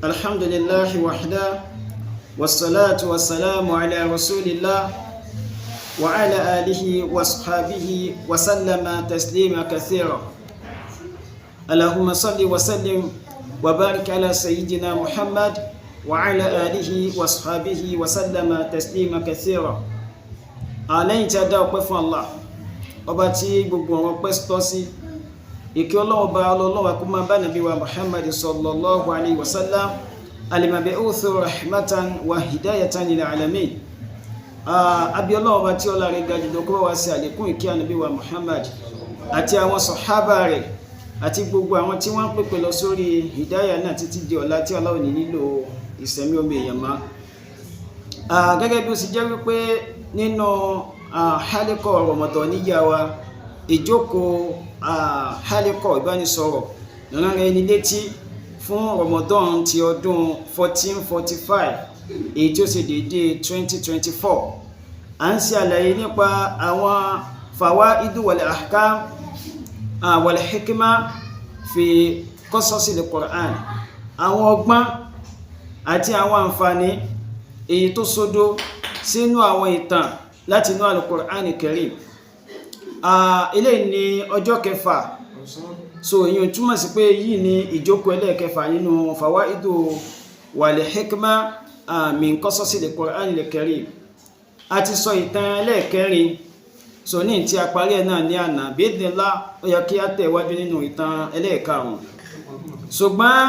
الحمد لله وحده، والصلاة والسلام على رسول الله وعلى آله وصحبه وسلم تسليما كثيرا. اللهم صل وسلم وبارك على سيدنا محمد وعلى آله وصحبه وسلم تسليما كثيرا. Lẹ́yìn tí a dá ọpẹ́ fún Allah, ọba tí gbogbo ọ̀rọ̀ pẹ́ tọ́ sí, ìkẹ́ Ọlọ́run bá ọlọ́wà kó máa bá nàbí wa Muhammad sallallahu alayhi wa sallam, al-mab'uth rahmatan wa hidayatan lil alamin. Abi Ọlọ́run bá tí ọlá rẹ̀ ga jùlọ kó bá wá sí àlékún ìkẹ́ ànàbí wa Muhammad àti àwọn sọ̀hábà rẹ̀ àti gbogbo àwọn tí wọ́n ń pèpè lọ sórí hidaya náà títí di ọ̀la tí Allah ò ní nílò ìsẹ̀mí omi èèyàn mọ́. Gẹ́gẹ́ bí ó sì jẹ́ wípé nínú hálíkọ̀ Ramadaniyya wa, ìjókòó hálíkọ̀ ìbánisọ̀rọ̀ ìrànlẹ́ ẹni létí fún Ramadan ti ọdún 1445, èyí tí ó ṣe déédéé 2024, à ń ṣe àlàyé nípa àwọn fawaidu wal ahkam wal hikma fi qasasil Qur'an, àwọn ọgbọ́n àti àwọn àǹfààní èyí tó sódó sínú àwọn ìtàn láti inú Al-Qur'an Karim. Eléyìí ní ọjọ́ kẹfà, so ìyẹn túmọ̀ sí pé yìí ní ìjókòó ẹlẹ́ẹ̀kẹfà nínú fawaidu wal hikma min qasasil Qur'an al-Karim. A ti sọ ìtàn ẹlẹ́ẹ̀kẹrin, so ní tí a parí ẹ̀ náà ní àná. Bi'idhnillah, ó yẹ kí a tẹ̀wájú nínú ìtàn ẹlẹ́ẹ̀karùn-ún, ṣùgbọ́n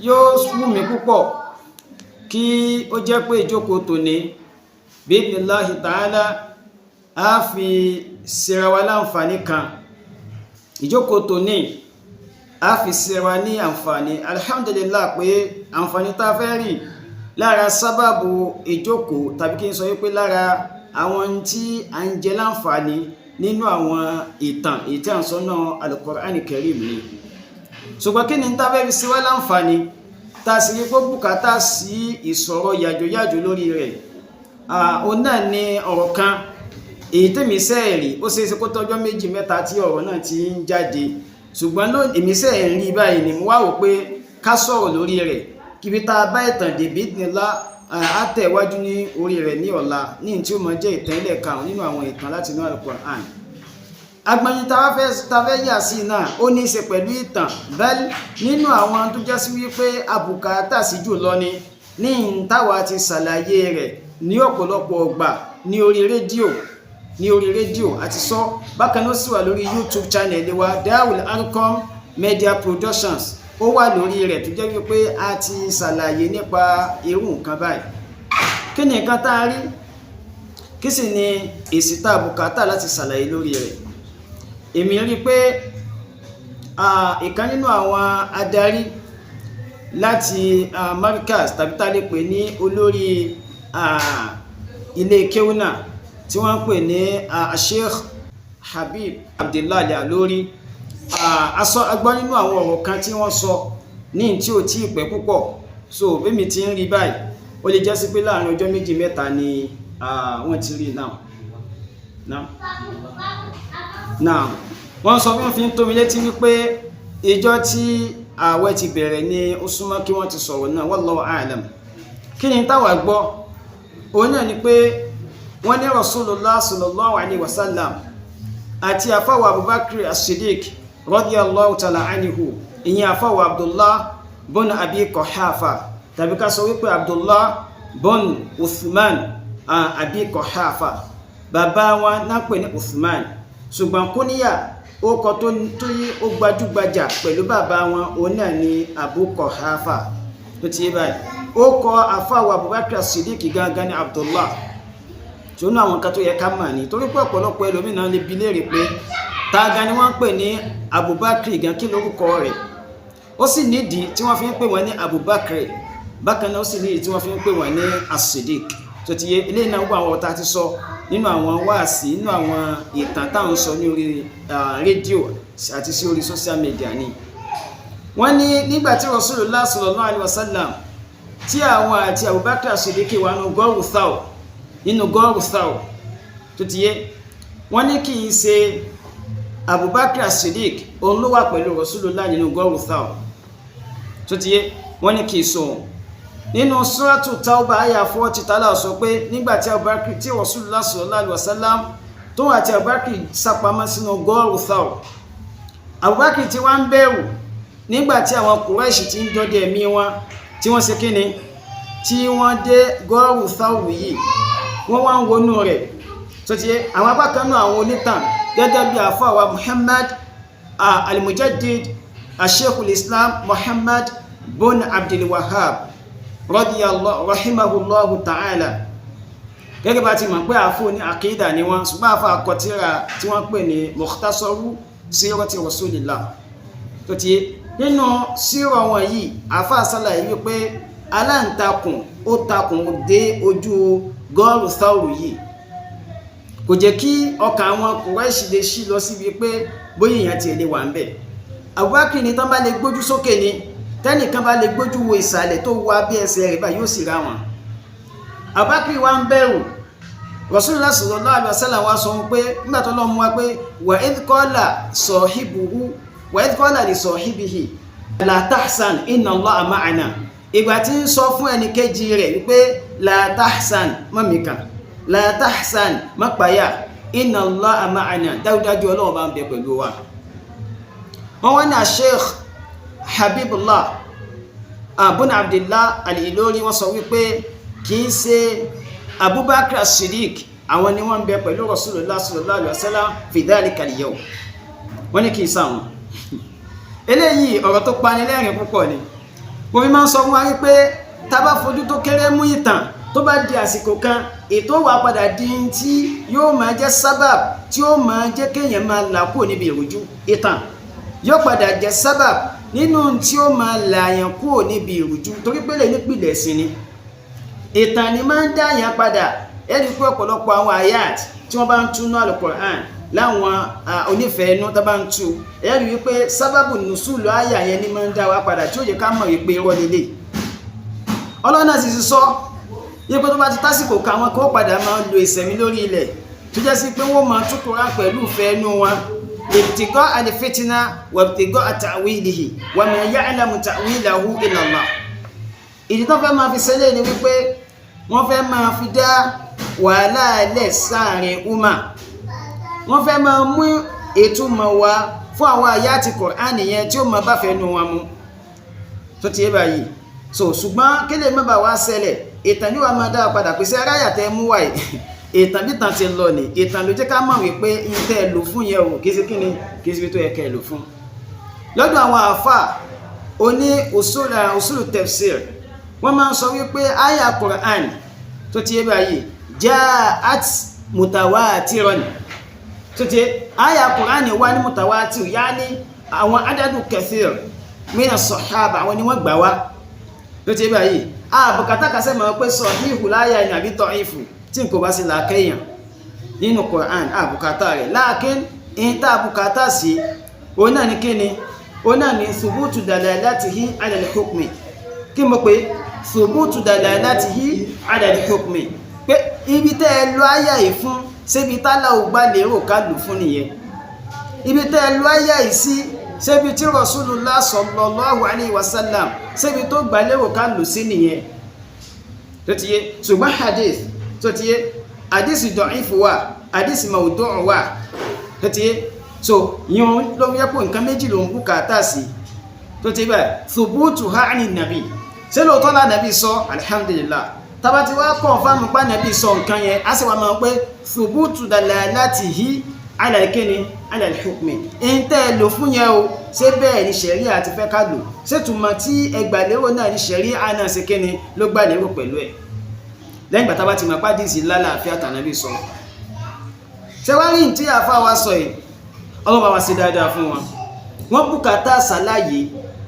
yóò wù mí púpọ̀ kí ó jẹ́ pé ìjókòó tòní, bi'idhnillahi ta'ala, a fi ṣera wa láǹfààní kan. Ìjókòó tòní, a fi ṣera wa ní àǹfààní. Alhamdulillah pé àǹfààní tá a fẹ́ rí lára sábàbù ìjókòó, tàbí kí n sọ wípé lára àwọn tí a ń jẹ láǹfààní nínú àwọn ìtàn èyí tí a ń sọ náà Al-Qur'an Karim ni. Ṣùgbọ́n kí ni tá a fẹ́ fi ṣe wá láǹfààní tá a sì rí pé bùkátà sí ìsọ̀rọ̀ yàjòyàjò lórí rẹ̀? Òun náà ni ọ̀rọ̀ kan èyí tèmi sẹ́ẹ̀rì. Ó ṣeé ṣe kó tọ́jọ́ méjì mẹ́ta tí ọ̀rọ̀ náà ti ń jáde, ṣùgbọ́n èmi sẹ́ẹ̀ rí báyìí ni mo wá wò pé ká sọ̀rọ̀ lórí rẹ̀, kíbi tá a bá ìtàn dé. Bi'idhnillah, á tẹ̀wájú ní orí rẹ̀ ní ọ̀la, ní tí ó máa jẹ́ ìtàn ilẹ̀ karùn-ún nínú àwọn ìtàn láti inú Al-Qur'an. Agbọ̀nyin tá a fẹ́ yà sí náà, ó ní í ṣe pẹ̀lú ìtàn bẹ́ẹ̀ nínú àwọn tó jẹ́ sí wípé àbùkátà sí jù lọ ni ní táwa ti ṣàlàyé rẹ̀ ní ọ̀pọ̀lọpọ̀ ọgbà ní orí rédíò àti sọ. Bákan náà sì wà lórí YouTube channel wa, Darul Arqam Media Productions, ó wà lórí rẹ̀, tó jẹ́ wípé a ti ṣàlàyé nípa irú nǹkan báyìí. Kí ni nǹkan tá a rí? Kí sì ni èsì tá a bùkátà láti ṣàlàyé lórí rẹ̀? Èmi rí pé ìkan nínú àwọn adarí láti Markaz, tàbí tá a lè pè ní olórí ilé kéwúnà tí wọ́n ń pè ní Sheikh Habib Abdullahi Alori, aṣọ agbọ́ nínú àwọn ọ̀rọ̀ kan tí wọ́n sọ ní tí ò tí ì pẹ́ púpọ̀. So bẹ́mi ti ń rí báyìí, ó lè jẹ́ sí pé láàrin ọjọ́ méjì mẹ́ta ni wọ́n ti rí náà náà. Wọ́n sọ fún fi ń tó mi létí wípé ìjọ tí ààwẹ̀ ti bẹ̀rẹ̀ ni ó súnmọ́ kí wọ́n ti sọ̀rọ̀ náà. Wallahu a'lam. Kí ni táwa gbọ́? Òun náà ni pé wọ́n ní Rasulullah sallallahu alayhi wa sallam àti àfáwà Abubakar as-Siddiq radiyallahu ta'ala anhu, ìyẹn àfáwà Abdullah bọ́n Abi Quhafa, tàbí ká sọ wípé Abdullah bọ́n Uthman Abi Quhafa. Bàbá wọn náà pè ní Uthman, ṣùgbọ́n kúníyà orúkọ tó yí ó gbajúgbajà pẹ̀lú bàbá wọn, òun náà ní Abu Quhafa. Tó ti yé báyìí, ó kọ àfáwà Abubakar Siddiq gangan ní Abdullah. Tí ó ní àwọn nǹkan tó yẹ ká mà ní, torí pé ọ̀pọ̀lọpọ̀ ẹlòmíràn lè bi léèrè pé ta gan ni wọ́n ń pè ní Abubakar gan, kí lórúkọ rẹ̀? Ó sì nídìí tí wọ́n fi ń pè wọ́n ní Abubakar. Bákan náà, ó sì nídìí tí wọ́n fi ń pè wọ́n ní As-Siddiq. Tó ti yé, eléyìí náà, gbogbo àwọn ọ̀tá ti sọ nínú àwọn wáàsí, nínú àwọn ìtàn táwọn sọ ní orí rédíò àti sí orí social media ni. Wọ́n ní nígbà tí Rasulullah sallallahu alaihi wasallam, tí àwọn àti Abubakar Siddiq wà nínú gọ́ọ̀rù Thawr, nínú gọ́ọ̀rù Thawr, tó ti yé, wọ́n ní kì í ṣe Abubakar Siddiq òun ló wà pẹ̀lú Rasulullah nínú gọ́ọ̀rù Thawr. Tó ti yé, Wọ́n ní kì í sọ nínú Suratu Tauba àyà 40 tálà sọ pé nígbà tí Abubakar, tí Rasulullah sallallahu alaihi wasallam tó àti Abubakar sápamọ́ sínú gọ́ọ̀rù Thawr, Abubakar tí wọ́n ń bẹ̀rù nígbà tí àwọn Kùráìṣì ti ń dọdẹ ẹ̀mí wọn, tí wọ́n ṣe kíni, tí wọ́n dé gọ́ọ̀rù Thawr yìí, wọ́n wá ń wọnú rẹ̀. Tó ti àwọn apá kan náà, àwọn onítàn gẹ́gẹ́ bí àfọwà Muhammad al-Mujaddid Sheikhul Islam Muhammad bun Abdul Wahhab radiyallahu rahimahullahu ta'ala, gẹ́gẹ́ bá ti mọ̀ pé àfọ ní àkídà ni wọ́n, ṣùgbọ́n àfọ àkọtíra tí wọ́n pè ní Mukhtasaru Sirati Rasulillah, tó ti nínú sírọ̀ wọn yìí, àfọ àṣàlàyé wípé aláǹtakùn ó takùn dé ojú gọ́ọ̀rù Thawr yìí, kò jẹ́ kí ọkàn àwọn Kùráìṣì lè ṣí lọ síbi pé bóyá èèyàn tiẹ̀ lè wà ń bẹ̀. Abubakar ní tán bá lè gbójú sókè ni, tẹ́nìkan bá lè gbójú wo ìsàlẹ̀ tó wá bí ẹsẹ̀ rẹ̀ báyìí, yóò sì ra wọn. Abubakar wa ń bẹ̀rù. Rasulullah sallallahu alaihi wasallam wa sọ pé nígbà tó lọ́ mú wa pé wa idh qala sahibuhu wa idh qala li sahibihi la tahzan inna Allaha ma'ana. Ìgbà tí ń sọ fún ẹnì kejì rẹ̀ wípé la tahzan, mọ́mìkan, la tahzan, má páyà, inna Allaha ma'ana, dájúdájú Ọlọ́run bá ń bẹ pẹ̀lú wa. Wọ́n wá ní Sheikh Habibullah abun Abdullah al-Ilori, wọ́n sọ wípé kì í ṣe Abubakar Siddiq, àwọn ni wọ́n ń bẹ pẹ̀lú Rasulullah sallallahu alaihi wasallam fi dhalika al-yawm. Wọ́n ní kì í sáwọn. Eléyìí, ọ̀rọ̀ tó pani lẹ́rìn púpọ̀ ni. Mo fi máa ń sọ fún wa wípé tá a bá fojú tó kéré mú ìtàn, tó bá di àsìkò kan, ètò wa padà di tí yóò máa jẹ́ sábàb tí ó máa jẹ́ kéèyàn máa là kúrò níbi ìrújú. Ìtàn yóò padà jẹ́ sábàb nínú tí ó máa làyàn kúrò níbi ìrújú, torí pé lè nípìnlẹ̀ ẹ̀sìn ni ìtàn ni máa ń dáyàn padà. Ẹ̀rí pé ọ̀pọ̀lọpọ̀ àwọn ayat tí wọ́n bá ń túnú Al-Qur'an láwọn onífẹ̀ẹ́ inú tó bá ń tú, ẹ̀rí wípé sábàbù nùsùlù àyà yẹn ni máa ń dá wa padà, tí ó yẹ ká mọ̀ wípé irọ́ lélẹ̀. Ọlọ́run náà sì ti sọ yípe tó bá ti tásìkò ká wọn kó padà máa lo ìsẹ̀mí lórí ilẹ̀, tó jẹ́ sí pé wọ́n máa tú Kùránì pẹ̀lú ìfẹ́ inú wọn, ibtigha al-fitna wa ibtigha ta'wilihi wa ma ya'lamu ta'wilahu illa Allah. Ìdí tó fẹ́ máa fi ṣẹlẹ̀ ni wípé wọ́n fẹ́ máa fi dá wàhálà lẹ̀ sáàrin umma, wọ́n fẹ́ máa mú ìtumọ̀ wá fún àwọn àyátì Kùránì yẹn tí ó máa bá fẹ́ nu wọn mu. Tó ti yé báyìí. So ṣùgbọ́n kí lè má bàa wá ṣẹlẹ̀, ìtàn ní wàá máa dá padà pé sí aráyà tẹ mú wáyé, ìtàn bí tàn ti lọ ní ìtàn ló jẹ́ ká mọ̀ wípé ìtẹ́ ẹ lò fún yẹn o, kì í ṣe kí ni, kì í ṣe tó yẹ kẹ́ ẹ lò fún. Lọ́dọ̀ àwọn àáfà oní usul tafsir, wọ́n máa ń sọ wípé àyà Qur'an, tó ti yé báyìí, ja'at mutawatiran. Tó ti yé, àyà Qur'an wá ní mutawatir, ya'ni àwọn adadu kathir mina sahaba, àwọn ni wọ́n gbà wá. Tó ti yé báyìí, àbùkátà kásẹ̀ máa pé sahihu láyà ni àbí da'ifu, tí n kò bá sí làákẹ́yàn nínú Qur'an, àbùkátà rẹ̀. Láàkín in tá àbùkátà sí, òun náà ní kíni? Òun náà ní thubutu dalalatihi ala al-hukmi. Kí mo pé? Thubutu dalalatihi ala al-hukmi, pé ibi tẹ́ ẹ lọ àyà yìí fún, ṣébi tálà ò gbà lérò ká lò fún nìyẹn? Ibi tẹ́ ẹ lọ àyà yìí sí, ṣébi tí Rasulullah sallallahu alayhi wa sallam, ṣébi tó gbà lérò ká lò sí nìyẹn? Tó ti yé. Ṣùgbọ́n hadith, tó ti yé, hadith da'if wà, hadith mawdu' wà. Tó ti yé. So yíyan ló yẹ kó nǹkan méjì ló ń bùkátà sí. Tó ti bẹ́ẹ̀, thubutu ha ani nàbì, ṣé lóòótọ́ la nàbì sọ? Alhamdulillah, tábà tí wàá confirm pa nàbì sọ nǹkan yẹn, á sì wá máa pé thubutu dalalatihi ala kíni, ala al-hukmi. Ń tẹ́ ẹ lò fún yẹn o, ṣé bẹ́ẹ̀ ni ṣẹ̀ríà ti fẹ́ ká lò? Ṣé tùmọ̀ tí ẹ gbà lérò náà ni ṣẹ̀ríà náà ṣe kíni ló gbà lérò pẹ̀lú ẹ̀? Lẹ́yìn gbàtà bá ti mọ̀ pádìsì lálàáfíà tànàbí sọ. Ṣé wá rí tí àfa wa sọ yìí, ọlọ́ba wa ṣe dáadáa fún wọn. Wọ́n bùkátà ṣàlàyé,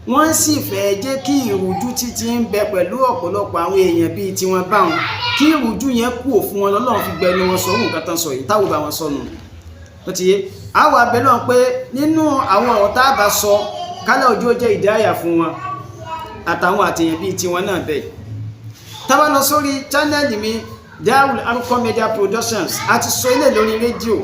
wọ́n sì fẹ́ jẹ́ kí ìrújú títí ń bẹ pẹ̀lú ọ̀pọ̀lọpọ̀ àwọn èèyàn bíi tiwọn bá wọn, kí ìrújú yẹn kú òfin wọn, lọ́lọ́run fi gbẹnu wọn sọ nǹkan tán sọ yìí, táwọn bá wọn sọnù. Tó ti yé, àwọn abẹ́lọ́ pé nínú àwọn ọ̀rọ̀ tá a bá sọ kálẹ̀ ojú ó jẹ́ ìdáyà fún wọn àtàwọn àtẹ̀yàn bíi tiwọn náà bẹ́ẹ̀. Tá bá lọ sórí channel mi, Darul Arqam Media Productions, a ti sọ ilé lórí rédíò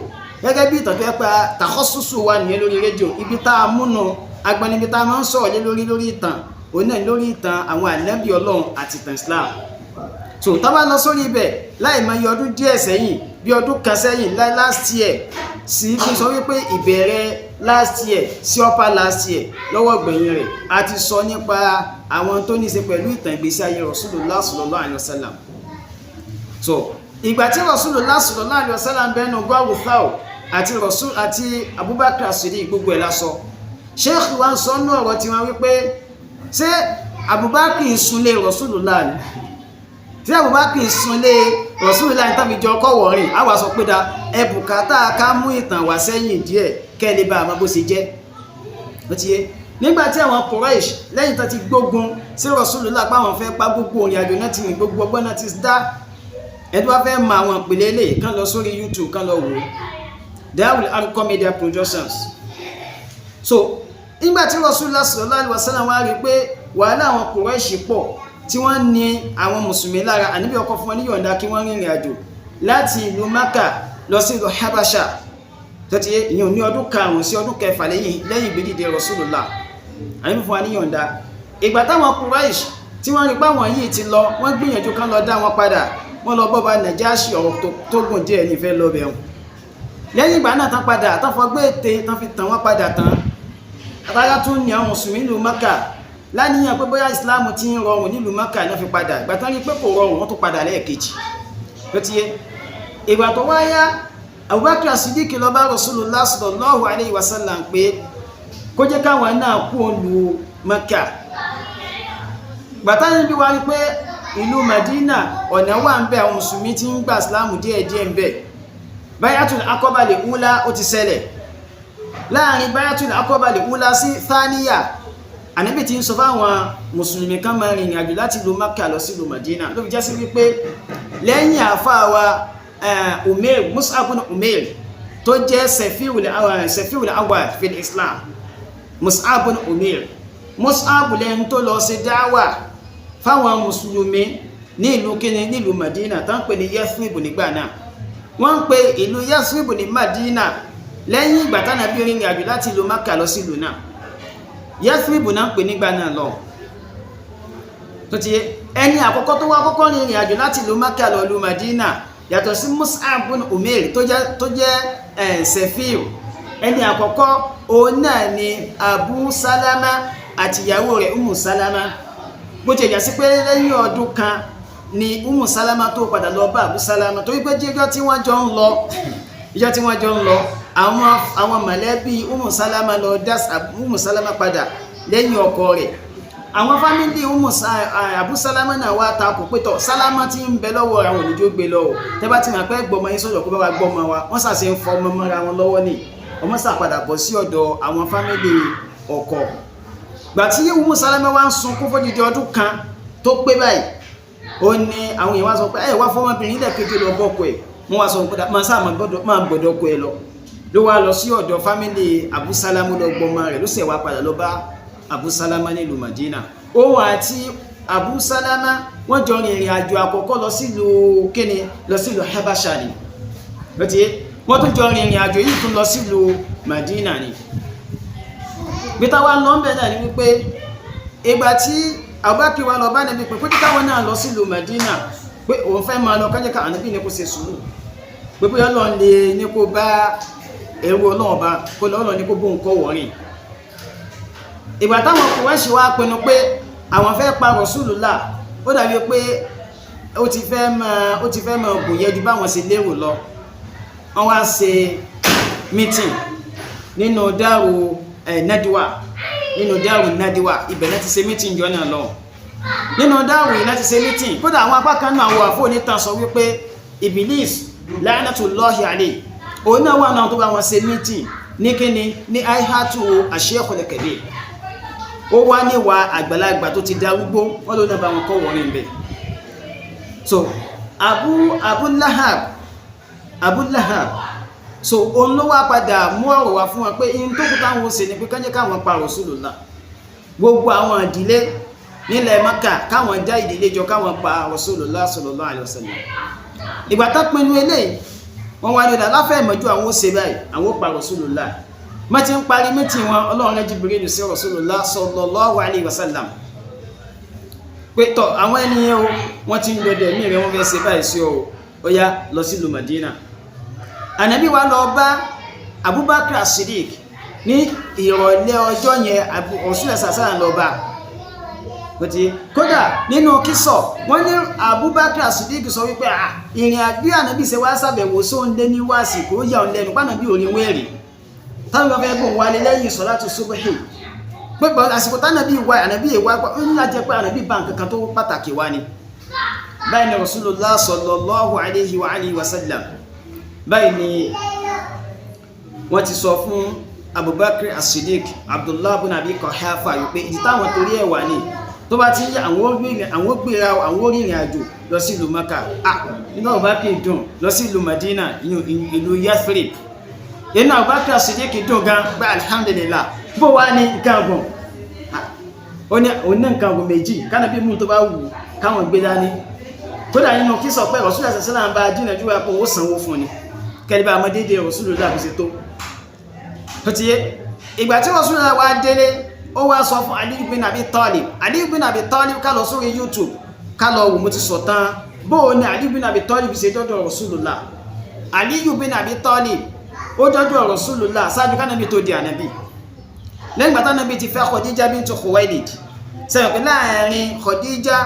gẹ́gẹ́ bí ìtàn tó yẹ pé tàkọ́sùsù wa nìyẹn lórí rédíò. Ibi tá a múnu agbanibi tá a máa ń sọ̀rọ̀ lé lórí lórí ìtàn. Òun náà lórí ìtàn àwọn ànábì Ọlọ́run àti ìtàn Islam. So tá bá lọ sórí ibẹ̀, láì mọ iye ọdún díẹ̀ sẹ́yìn, bí ọdún kan sẹ́yìn, last year sí fi sọ wípé ìbẹ̀rẹ̀ last year sí upper last year, lọ́wọ́ gbẹ̀yìn rẹ̀, a ti sọ nípa àwọn tó ní í ṣe pẹ̀lú ìtàn ìgbésí ayé Rasulullah sallallahu alaihi wasallam. So ìgbà tí Rasulullah sallallahu alaihi wasallam bẹ́nu gọ́ọ̀rù Thawr àti Rasul àti Abubakar Siddiq, gbogbo ẹ̀ lásọ. Sheikh wa ń sọ nú ọ̀rọ̀ tiwọn wípé, ṣé Abubakar sunlé Rasulullah ni? Tí Abubakar sunlé Rasulullah ní tàbí jọ kọ́wọ̀ rìn, á wà sọ pé da ẹ bùkátà ká mú ìtàn wá sẹ́yìn díẹ̀ kẹ́ lè bá àmọ́ bó ṣe jẹ́. Ó ti yé, nígbà tí àwọn Quraysh, lẹ́yìn tó ti gbógun sí Rasulullah pé àwọn fẹ́ pa, gbogbo òrìn àjò náà ti rìn, gbogbo ọgbọ́n náà ti dá. Ẹni tó bá fẹ́ mọ àwọn ìpìlẹ̀ eléyìí, kán lọ sórí YouTube, kán lọ wò ó, Darul Arqam Media Productions. So nígbà tí Rasulullah sallallahu alaihi wasallam wá rí i pé wàhálà àwọn Quraysh pọ̀ tí wọ́n ní àwọn mùsùlùmí lára, àníbi ọkọ̀ fún wọn ní yọ̀ǹda kí wọ́n rìnrìn àjò láti ìlú Maka lọ sí ìlú Habasha. Tó ti yé, ìyẹn ní ọdún 5 sí ọdún 6 lẹ́yìn ìgbédìde Rasulullah, àníbi fún wa ní yọ̀ǹda. Ìgbà táwọn Quraysh tí wọ́n rí pé àwọn yìí ti lọ, wọ́n gbìyànjú kán lọ dá wọn padà. Wọ́n lọ bọ́ba Nàjáṣì, ọ̀rọ̀ tó gùn díẹ̀ nífẹ̀ẹ́ lọ bẹ̀rù. Lẹ́yìn ìgbà náà tán padà tán fọgbé ète tán fi tàn wọ́n padà tán, rárá tún ní àwọn mùsùlùmí nílùú Maka láníyàn pé bóyá Islam ti ń rọrùn nílùú Maka náà fi padà. Ìgbà tán rí pé kò rọrùn, wọ́n tún padà lẹ́ẹ̀kejì. Tó ti yé, ìgbà tó wáyá, Abubakar Siddiq lọ bá Rasulullah sallallahu alayhi wa sallam pé kó jẹ́ káwọn náà kú òǹlù Maka. Gbàtà níbi wá rí pé ìlú Madina, ọ̀nà wà ń bẹ, àwọn mùsùlùmí ti ń gba Islam díẹ̀díẹ̀ ń bẹ. Bayatul Aqaba lè ula ó ti ṣẹlẹ̀. Láàrin Bayatul Aqaba lè ula sí Thaniya, Ànábì ti ń sọ fáwọn mùsùlùmí kan máa rìnrìn àjò láti ìlú Maka lọ sí ìlú Madina. Ló fi jẹ́ sí wípé lẹ́yìn àfáà wa Umair, Mus'ab ibn Umair, tó jẹ́ Safiul Awwal fil Islam, Mus'ab ibn Umair, Mus'ab lẹ́yìn tó lọ sí dáwà fáwọn mùsùlùmí ní ìlú kíni, nílùú Madina tó ń pè ní Yathrib nígbà náà. Wọ́n ń pe ìlú Yathrib ní Madina lẹ́yìn ìgbà tánàbí rìnrìn àjò láti ìlú Maka lọ sí ìlú náà. Yathrib náà ń pè nígbà náà lọ. Tó ti yé, ẹni àkọ́kọ́ tó wá kọ́kọ́ rìnrìn àjò láti ìlú Maka lọ ìlú Madina, yàtọ̀ sí Mus'ab ibn Umair tó jẹ́ Sefir, ẹni àkọ́kọ́ òun náà ni Abu Salama àti ìyàwó rẹ̀ Umu Salama. Bó ti jà sí pé lẹ́yìn ọdún kan ni Umu Salama tó padà lọ bá Abu Salama, torí pé jíjọ́ tí wọ́n jọ ń lọ, ìjọ tí wọ́n jọ ń lọ, àwọn mọ̀lẹ́bí Umu Salama lọ dá Umu Salama padà lẹ́yìn ọkọ rẹ̀. Àwọn family Abu Salama náà wá takò pé tọ̀, Salama tí ń bẹ lọ́wọ́ àwọn òníjó gbé lọ o. Tẹ́ bá ti mọ̀ pé gbọmọ yín sọ̀rọ̀, kó bá wa gbọmọ wa. Wọ́n sàṣẹ ń fọ ọmọ mọ́ra wọn lọ́wọ́ ni ọmọ sàpadà bọ̀ sí ọ̀dọ̀ àwọn family ọkọ. Gbà tí Umu Salama wá ń sunkún fódìdí ọdún kan tó pé báyìí, ó ní àwọn èèyàn wá sọ pé ẹ wá fọmọbìnrin ilẹ̀ kejì lọ bọ́kọ ẹ̀. Wọ́n wá sọ pé máa sáà máa gbọ́dọ̀ ọkọ ẹ lọ. Ló wá lọ sí ọ̀dọ̀ family Abu Salama lọ gbọmọ rẹ̀, ló sì wá padà lọ bá Abu Salama nílùú Madina. Òun àti Abu Salama, wọ́n jọ rìnrìn àjò àkọ́kọ́ lọ sílùú kíni, lọ sílùú Habasha ni. Ló ti wọ́n tún jọ rìnrìn àjò yìí tún lọ sílùú Madina ni. Gbé táwa lọ ń bẹ̀ náà ni wípé ìgbà tí Abubakar wa lọ bá Ànábì pé káwọn náà lọ sílùú Madina, pé òun fẹ́ máa lọ kájẹ́ ká Ànábì ní kó ṣe sùúrù, pé bóyá Ọlọ́run lè ní kó bá ẹrú Ọlọ́run bá kó lọ́ọ̀lọ́ ní kó bóun kọ́ wọ̀rìn. Ìgbà táwọn Kùráìṣì wá pinnu pé àwọn fẹ́ pa Rasulullah, ó dàbí pé ó ti fẹ́ máa gùn yẹ ju báwọn ṣe lérò lọ. Wọ́n wá ṣe meeting nínú dáàrú ẹ̀ Nadiwa, nínú dáàrú Nadiwa. Ibẹ̀ náà ti ṣe meeting jọ náà lọ. Nínú dáàrú yìí náà ti ṣe meeting. Kódà àwọn apá kan náà, àwọn àfọ onítàn sọ wípé Iblis la'natullahi alayhi, òun náà wà náà tó bá wọn ṣe meeting ní kíni, ní aihatu ash-Shaykhul Kabir. Ó wá níwà àgbàlagbà tó ti darúgbó, wọ́n ló náà bá wọn kọ́ wọ́n rìn bẹ̀. So Abu Lahab, so òun ló wá padà mú ọ̀rọ̀ wá fún wọn pé in tó kú táwọn ó ṣe ni pé kánjẹ́ káwọn pa Rasulullah, gbogbo àwọn ìdílé nílẹ̀ Maka, káwọn já ìdílé jọ, káwọn pa Rasulullah sallallahu alaihi wasallam. Ìgbà tó pinnu eléyìí, wọ́n wá nílẹ̀ láfẹ́ ìmọ̀jú, àwọn ó ṣe báyìí, àwọn ó pa Rasulullah. Má ti ń parí meeting wọn, Ọlọ́run rẹ̀ Jibril sí Rasulullah sallallahu alaihi wasallam. Pé tọ̀, àwọn ènìyàn o, wọ́n ti ń dọdẹ ẹ̀mí rẹ̀, wọ́n fẹ́ ṣe báyìí sí ọ, ó yá, lọ sí ìlú Madina. Ànábì wa lọ bá Abubakar Siddiq ní ìrọ̀lẹ́ ọjọ́ yẹn. Rasulullah sàṣà lọ bá kòtí. Kódà nínú kísọ̀, wọ́n ní Abubakar Siddiq sọ wípé ìrìn àjò ànábì ṣe wá ṣàbẹ̀wò sóńdé ní wáàsì kó yà ọ́n lẹ́nu pànàbí òrin wẹ̀rì táwọn bá fẹ́ gùn wálé lẹ́yìn sọ̀látù subuhi, pé bọ́ àsìkò tánàbí wá, ànábì ìwá ń lájẹ pé ànábì bá nǹkan kan tó pàtàkì wá ni. Báyìí ni Rasulullah sallallahu alayhi wa alihi wa sallam, báyìí ni wọ́n ti sọ fún Abubakar As-Siddiq, Abdullah ibn Abi Quhafa, wípé ìdí táwọn torí ẹ̀ wà ní tó bá ti àwọn gbéra, àwọn orìnrìn àjò lọ sí ìlú Maka. Nínú Abubakar dùn, lọ sí ìlú Madina, ìlú Yathrib. Inú Abubakar As-Siddiq dùn gan pé alhamdulillah. Bó wá ní nǹkan ọ̀gùn, ó ní nǹkan ọ̀gùn méjì kánàbí mú tó bá wù káwọn gbé dání. Kódà nínú kí sọ pé Rasulullah sallallahu alaihi wasallam bá jìnà júwà pé ó sanwó fún ni kẹlẹ́bà àmọ́ dédé Rasulullah bí ṣe tó tó ti yé. Ìgbà tí Rasulullah wá délé, ó wá sọ fún Ali ibn Abi Talib. Ali ibn Abi Talib, ká lọ sórí YouTube, ká lọ wò, mo ti sọ tán bó o ní Ali ibn Abi Talib ṣe dọ́dọ̀ Rasulullah. Ali ibn Abi Talib ó dọ́dọ̀ Rasulullah ṣáájú kánábì tó di ànábì, lẹ́yìn gbàtà nábì ti fẹ́ Khadija bintu Khuwailid. Sẹ́yìn pé láàrin Khadija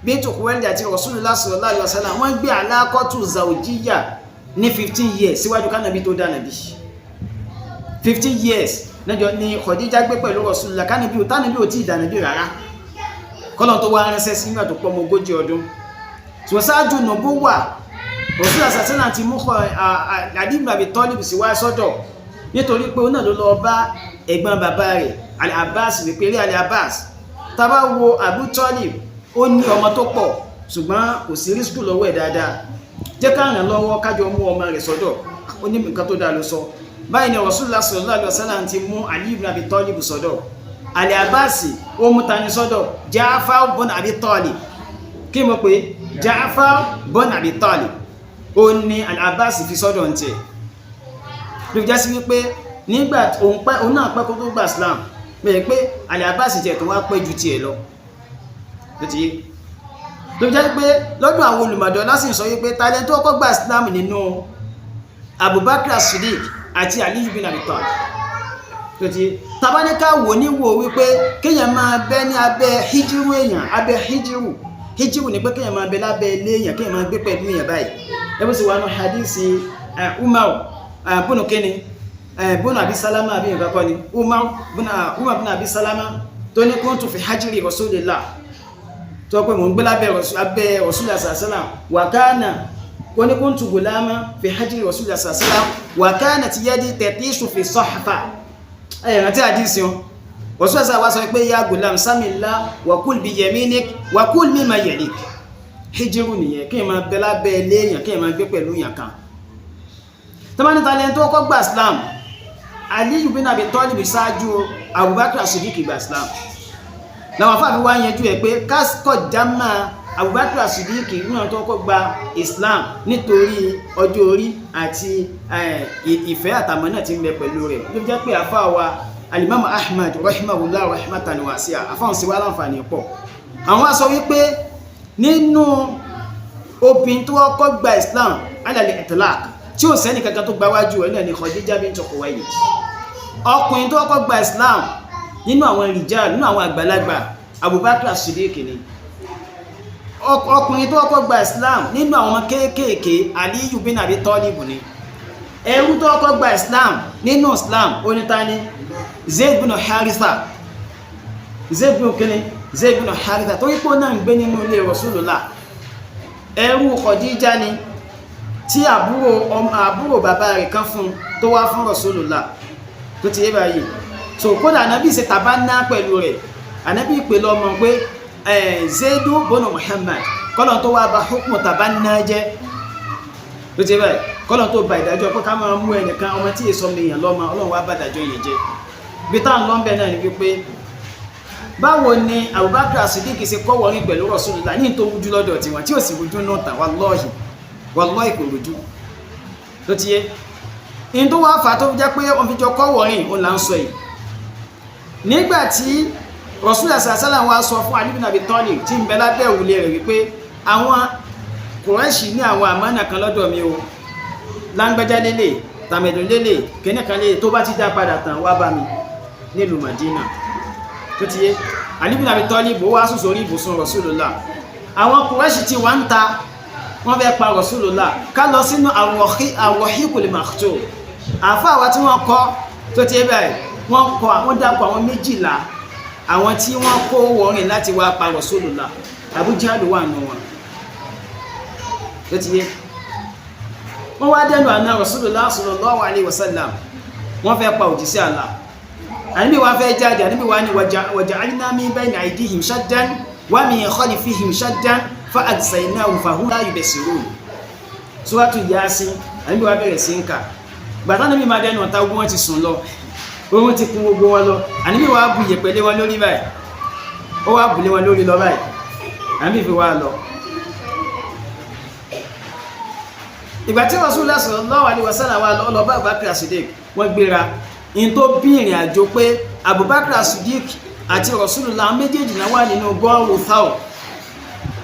bintu Khuwailid àti Rasulullah sallallahu alaihi wasallam, wọ́n gbé alákọ̀tù zawjiyya ní 15 years síwájú kánábì tó dá nàbì. 15 years lẹ́jọ́ ni Khadija gbé pẹ̀lú Rasulullah kánábì ò tánàbì ò tí ì dànàbì rárá, kọ́lọ̀ tó wá ránṣẹ́ sí nígbà tó pọ̀ mọ́ 40 ọdún. Ṣùgbọ́n ṣáájú nùbú wà, Rasulullah sallallahu ti mú Ali ibn Abi Talib sí wá sọ́dọ̀, nítorí pé ó náà ló lọ bá ẹ̀gbọ́n bàbá rẹ̀ Al-Abbas wípé rí Al-Abbas, tá bá wo Abu Talib, ó ní ọmọ tó pọ̀, ṣùgbọ́n kò sí rísíkù lọ́wọ́ ẹ̀ dáadáa, jẹ́ ká ràn lọ́wọ́ kájọ mú ọmọ rẹ̀ sọ́dọ̀. Ó ní nǹkan tó dáa ló sọ. Báyìí ni Rasulullah sallallahu alaihi wasallam ti mú Ali ibn Abi Talib sọ́dọ̀. Al-Abbas ó mú tani sọ́dọ̀? Ja'far ibn Abi Talib. Kí mo pé? Ja'far ibn Abi Talib ó ní Al-Abbas fi sọ́dọ̀ ń tẹ̀ ló fi já sí wípé nígbà òun pẹ́, òun náà pẹ́ kó tó gbà Islam, bẹ́ẹ̀ pé Al-Abbas tiẹ̀ tó wá pẹ́ ju tiẹ̀ lọ. Ló ti yé tó fi jẹ́ pé lọ́dọ̀ àwọn olùmọ̀dọ́ lásìn sọ wípé talent tó kọ́kọ́ gba Islam nínú Abubakar Siddiq àti Ali ibn Abi Talib. Tó ti tabaníkà wò ní wò wípé kéèyàn máa bẹ ní abẹ́ hijiru èèyàn, abẹ́ hijiru, hijiru ni pé kéèyàn máa bẹ lábẹ́ ilé èèyàn, kéèyàn máa gbé pẹ̀lú èèyàn báyìí. Ẹbí sì wà nù hadisi Umar bùnú kíni, bùnú Abi Salama àbí nǹkan kọ́ ni, Umar bùnú Abi Salama tó ní kuntu fi hajiri Rasulillah, tó pé mò ń gbé lábẹ́ Rasulillah sallam, wa kana wọ́n ní kuntu gulama fi hajiri Rasulillah sallam wa kanat yadi tatishu fi sahfa. Ẹ̀yẹ̀ rántí àdísì wọn, Rasulullah wá sọ pé ya gulam samillah wa kul bi yaminik wa kul mimma yalik. Hijiru nìyẹn, kí n máa bẹ lábẹ́ ilé èèyàn, kí n máa gbé pẹ̀lú èèyàn kan. Tọ́mọ́nìta lẹ́ni tó kọ́ gba Islam, Aliyu bin Abi Talib ṣáájú Abubakar Siddiq gba Islam. Làwọn afáàfi wá yanjú ẹ pé kásìkò jama Abubakar Siddiq náà tó kọ́ gba Islam nítorí ọjọ́ orí àti ìfẹ́ àtàmọ́ náà ti ń bẹ pẹ̀lú rẹ̀. Ló fi jẹ́ pé àfáà wa Alimami Ahmad rahimahullah rahmatan wasi'a, àfáà sí wa láǹfààní pọ̀, àwọn sọ wípé nínú obìnrin tó kọ́kọ́ gba Islam alal itlaq, tí ò sẹ́ni kankan tó gba wájú ẹ̀ náà ni Khadija bint Khuwaylid. Ọkùnrin tó kọ́kọ́ gba Islam nínú àwọn rijal, nínú àwọn àgbàlagbà, Abubakar Siddiq ni. Ọkùnrin tó kọ́kọ́ gba Islam nínú àwọn ọmọ kéékèèké, Aliyu bin Abi Talib ni. Ẹrú tó kọ́kọ́ gba Islam nínú Islam, onítàní? Zayd bin Haritha. Zayd bin kíni? Zayd bin Haritha, tó yípo náà ń gbé nínú ilé Rasulullah. Ẹrú Khadija ni, tí àbúrò ọmọ àbúrò bàbá rẹ̀ kan fún tó wá fún Rasulullah. Tó ti yé báyìí. So kódà ànábì ṣe tàbá ná pẹ̀lú rẹ̀, ànábì pè lọ́mọ pé Zaidu bọ́nà Muhammad, kọ́lọ̀ tó wá ba hukmu tàbá ná jẹ́. Tó ti yé báyìí, kọ́lọ̀ tó ba ìdájọ́ pé ká máa mú ẹnìkan ọmọ tí èso mi yàn lọ́mọ, Ọlọ́run wá bá ìdájọ́ yẹn jẹ́. Bí táwọn lọ́nbẹ̀ náà ni wípé báwo ni Abubakar Siddiq ṣe kọ́ wọrin pẹ̀lú Rasulullah ní tó rújú lọ́dọ̀ tiwọn, tí ò sì rújú náà tàn, wallahi wallahi kò rújú. Tó ti yé, in tó wá fà tó fi jẹ́ pé wọ́n fi jọ kọ́ wọrin òun là ń sọ yìí. Nígbà tí Rasulullah sallallahu alaihi wasallam wá sọ fún Ali bin Abi Talib tí ń bẹ lábẹ́ òrùlé rẹ̀ wípé àwọn Kùrẹ́ṣì ní àwọn àmánà kan lọ́dọ̀ mi o, láńgbájá lélẹ̀, tàmẹ̀dùn lélẹ̀, kẹ́nìkan lélẹ̀, tó bá ti dá padà tán wá bá mi nílùú Madina. Tó ti yé, Ali bin Abi Talib wá sùn sórí ibùsùn Rasulullah. Àwọn Kùrẹ́ṣì ti wá ń ta, wọ́n fẹ́ pa Rasulullah. Ká lọ sínú Ar-Rahiqul Makhtum, àfa àwa tí wọ́n kọ́ tó ti yé báyìí, wọ́n kọ́ àwọn dàpọ̀ àwọn 12 àwọn tí wọ́n kó wọrin láti wá pa Rasulullah. Abu Jahl wà nù wọn. Tó ti yé, wọ́n wá dẹnu àná Rasulullah sallallahu alaihi wasallam, wọ́n fẹ́ pa òjíṣẹ́ Allah. Àníbi wá fẹ́ jáde, àníbi wá ní waja'alna min bayni aydihim shaddan wa min khalfihim shaddan fa aghshaynahum fahum la yubsirun. Suratu Yasin, àníbi wá bẹ̀rẹ̀ sí ń kà. Gbàtà níbi máa dẹnu ọ̀tá, ogun wọn ti sùn lọ, oorun ti kún gbogbo wọn lọ. Àníbi wá bu ìyẹ̀pẹ̀ lé wọn lórí báyìí, ó wá bù lé wọn lórí lọ báyìí, àníbi fi wá lọ. Ìgbà tí Rasulullah sallallahu alaihi wasallam wá lọ bá Abubakar Siddiq, wọ́n gbéra in tó bí ìrìn àjò pé Abubakar Siddiq àti Rasulullah méjèèjì náà wà nínú gọ́ọ̀rù Thawr.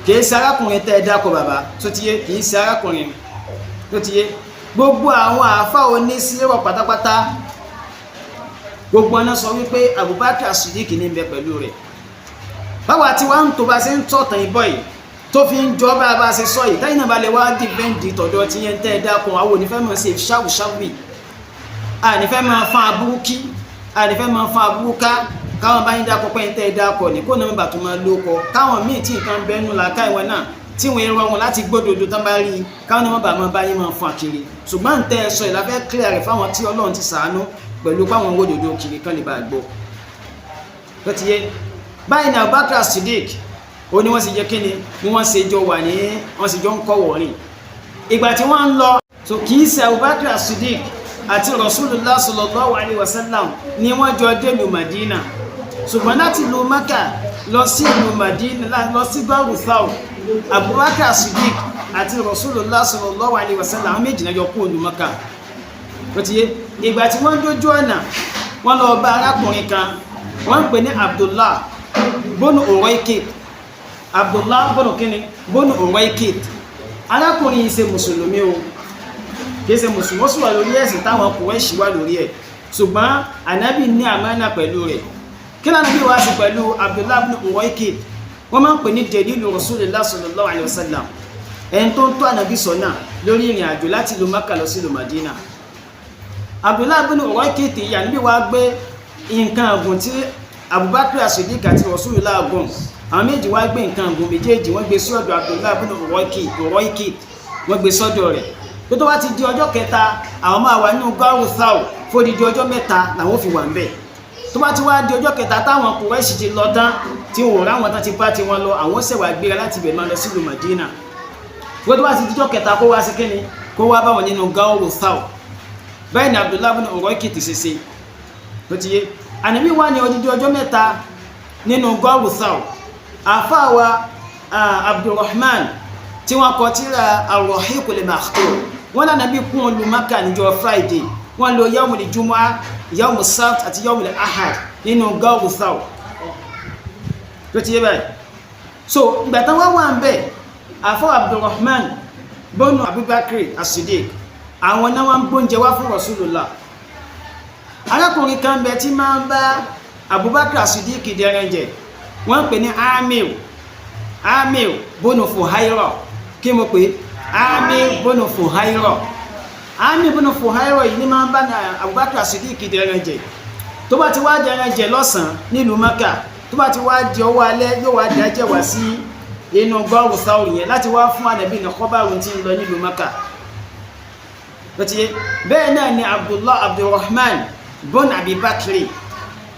Kìí ṣe arákùnrin tẹ́ ẹ dákọ̀ bàbá tó ti yé, kìí ṣe arákùnrin tó ti yé. Gbogbo àwọn àáfàá onísírọ̀ pátápátá, gbogbo ọ̀nà sọ wípé Abubakar Siddiq ní bẹ pẹ̀lú rẹ̀. Báwa tí wàá ń tó bá ṣe ń tọ̀tàn ìbọ̀ yìí tó fi ń jọ bá a bá ṣe sọ yìí, táyì náà bá lè wá dìbẹ́ǹdì tọ̀dọ̀ tí yẹn tẹ́ ẹ dákun, àwọn onífẹ́ mọ̀ sí ṣáwùṣáwì, ànífẹ́ máa fa aburú kí, ànífẹ́ máa fa aburú ká. Káwọn bá yín dákun pé ń tẹ́ ẹ dákọ̀ ní kó náà bàtú máa lóko, káwọn míì tí nǹkan bẹ́nu làákà ìwọ̀n náà tí wọ́n rọrùn láti gbódòdó tán bá rí, káwọn náà bá máa bá yín máa fún àkiri. Ṣùgbọ́n ń tẹ́ ẹ sọ ìlàfẹ́ clear rẹ̀ fáwọn tí Ọlọ́run ti sàánú pẹ̀lú páwọn gbódòdó kiri kán lè bá gbọ́. Tó ti yé báyìí ní Abubakar Siddiq ó ní wọ́n sì jẹ́ kíni ni wọ́n ṣe jọ wà ní, wọ́n sì jọ ń kọ́ wọ̀rin ìgbà tí wọ́n ń lọ. So kì í ṣe Abubakar Siddiq àti Rasulullah sallallahu alaihi wasallam ni wọ́n jọ dé ìlú Madina, ṣùgbọ́n láti ìlú Mecca lọ sí ìlú Madina, lọ sí Gọ́ọ̀rù Thawr, Abubakar Siddiq àti Rasulullah sallallahu alaihi wasallam àwọn méjì náà jọ kú ìlú Mecca. Ó ti yé, ìgbà tí wọ́n dójú ọ̀nà, wọ́n lọ bá arákùnrin kan, wọ́n ń pè ní Abdullah bónú Uraykit. Abdullah bónú kíni, bónú Uraykit. Arákùnrin yìí ṣe mùsùlùmí o, kìí ṣe mùsùlùmí, ó sì wà lórí ẹ̀sìn táwọn Kùrẹ́ṣì wà lórí ẹ̀, ṣùgbọ́n ànábì ní àmánà pẹ̀lú rẹ̀. Kí lánàá bí wàá sí pẹ̀lú Abdullah bónú Uraykit? Wọ́n máa ń pè ní dalilu Rasulillah sallallahu alaihi wasallam, ẹni tó ń tó ànábì sọ́nà lórí ìrìn àjò láti ìlú Mákà lọ sí ìlú Madina. Abdullah bónú Uraykit yìí, ànábì wàá gbé nǹkan ọ̀gùn tí Abubakar Siddiq àti Rasulullah gùn, àwọn méjì wá gbé nǹkan ọ̀gùn méjèèjì, wọ́n gbé sí ọ̀dọ̀ Abdullah ibn Uraykit, wọ́n gbé sọ́dọ̀ rẹ̀ pé tó bá ti di ọjọ́ kẹta, àwọn máa wà nínú gáwù Thawr fódìdí ọjọ́ 3 làwọn fi wà ń bẹ̀. Tó bá ti wá di ọjọ́ kẹta táwọn Kùrẹ́ṣì ti lọ tán, tí wọn ò ráwọn tán ti bá ti wọn lọ, àwọn ṣẹ̀wà gbéra láti ibẹ̀ máa lọ sílùú Madina. Wọ́n tó bá ti di ọjọ́ kẹta, kó wá sí kíni, kó wá báwọn nínú gáwù Thawr. Báyìí ni Abdullah ibn Uraykit ti ṣe ṣe. Tó ti yé, ànábì wà ní odidi ọjọ́ 3 nínú gọ́ọ̀rù Thawr. Àfáàwà Abdulrahman tí wọ́n kọ tírà Ar-Rahiqul Makhtum, wọ́n lánàá bí kún olú Mákà níjọ́ Friday, wọ́n lo yawmul Jumu'ah, yawmul Sabt àti yawmul Ahad nínú gọ́ọ̀rù Thawr. Tó ti yé báyìí, so ìgbà tán wọ́n wà ń bẹ̀, àfáà Abdulrahman bọ́nù Abubakar as-Siddiq, àwọn náà wọ́n ń gbóúnjẹ wá fún Rasulullah. Arákùnrin kan bẹ tí máa ń bá Abubakar Siddiq dẹrẹjẹ, wọ́n ń pè ní Amir, Amir bónú Fuhaira. Kí mo pè? Amir bónú Fuhaira. Amir bónú Fuhaira yìí ní máa ń bá Abubakar Siddiq dẹrẹjẹ. Tó bá ti wá dẹrẹjẹ lọ́sàn-án nílùú Mẹ́kà, tó bá ti wá di ọwọ́ alẹ́, yóò wá dájẹ́ wá sí inú gọ́ọ̀rù Thawr yẹn láti wá fún ànábì ní kọ́bárù tí ń lọ nílùú Mẹ́kà. Tó ti yé bẹ́ẹ̀ náà ni Abdullah Abdulrahman bọ́n Abibakiri,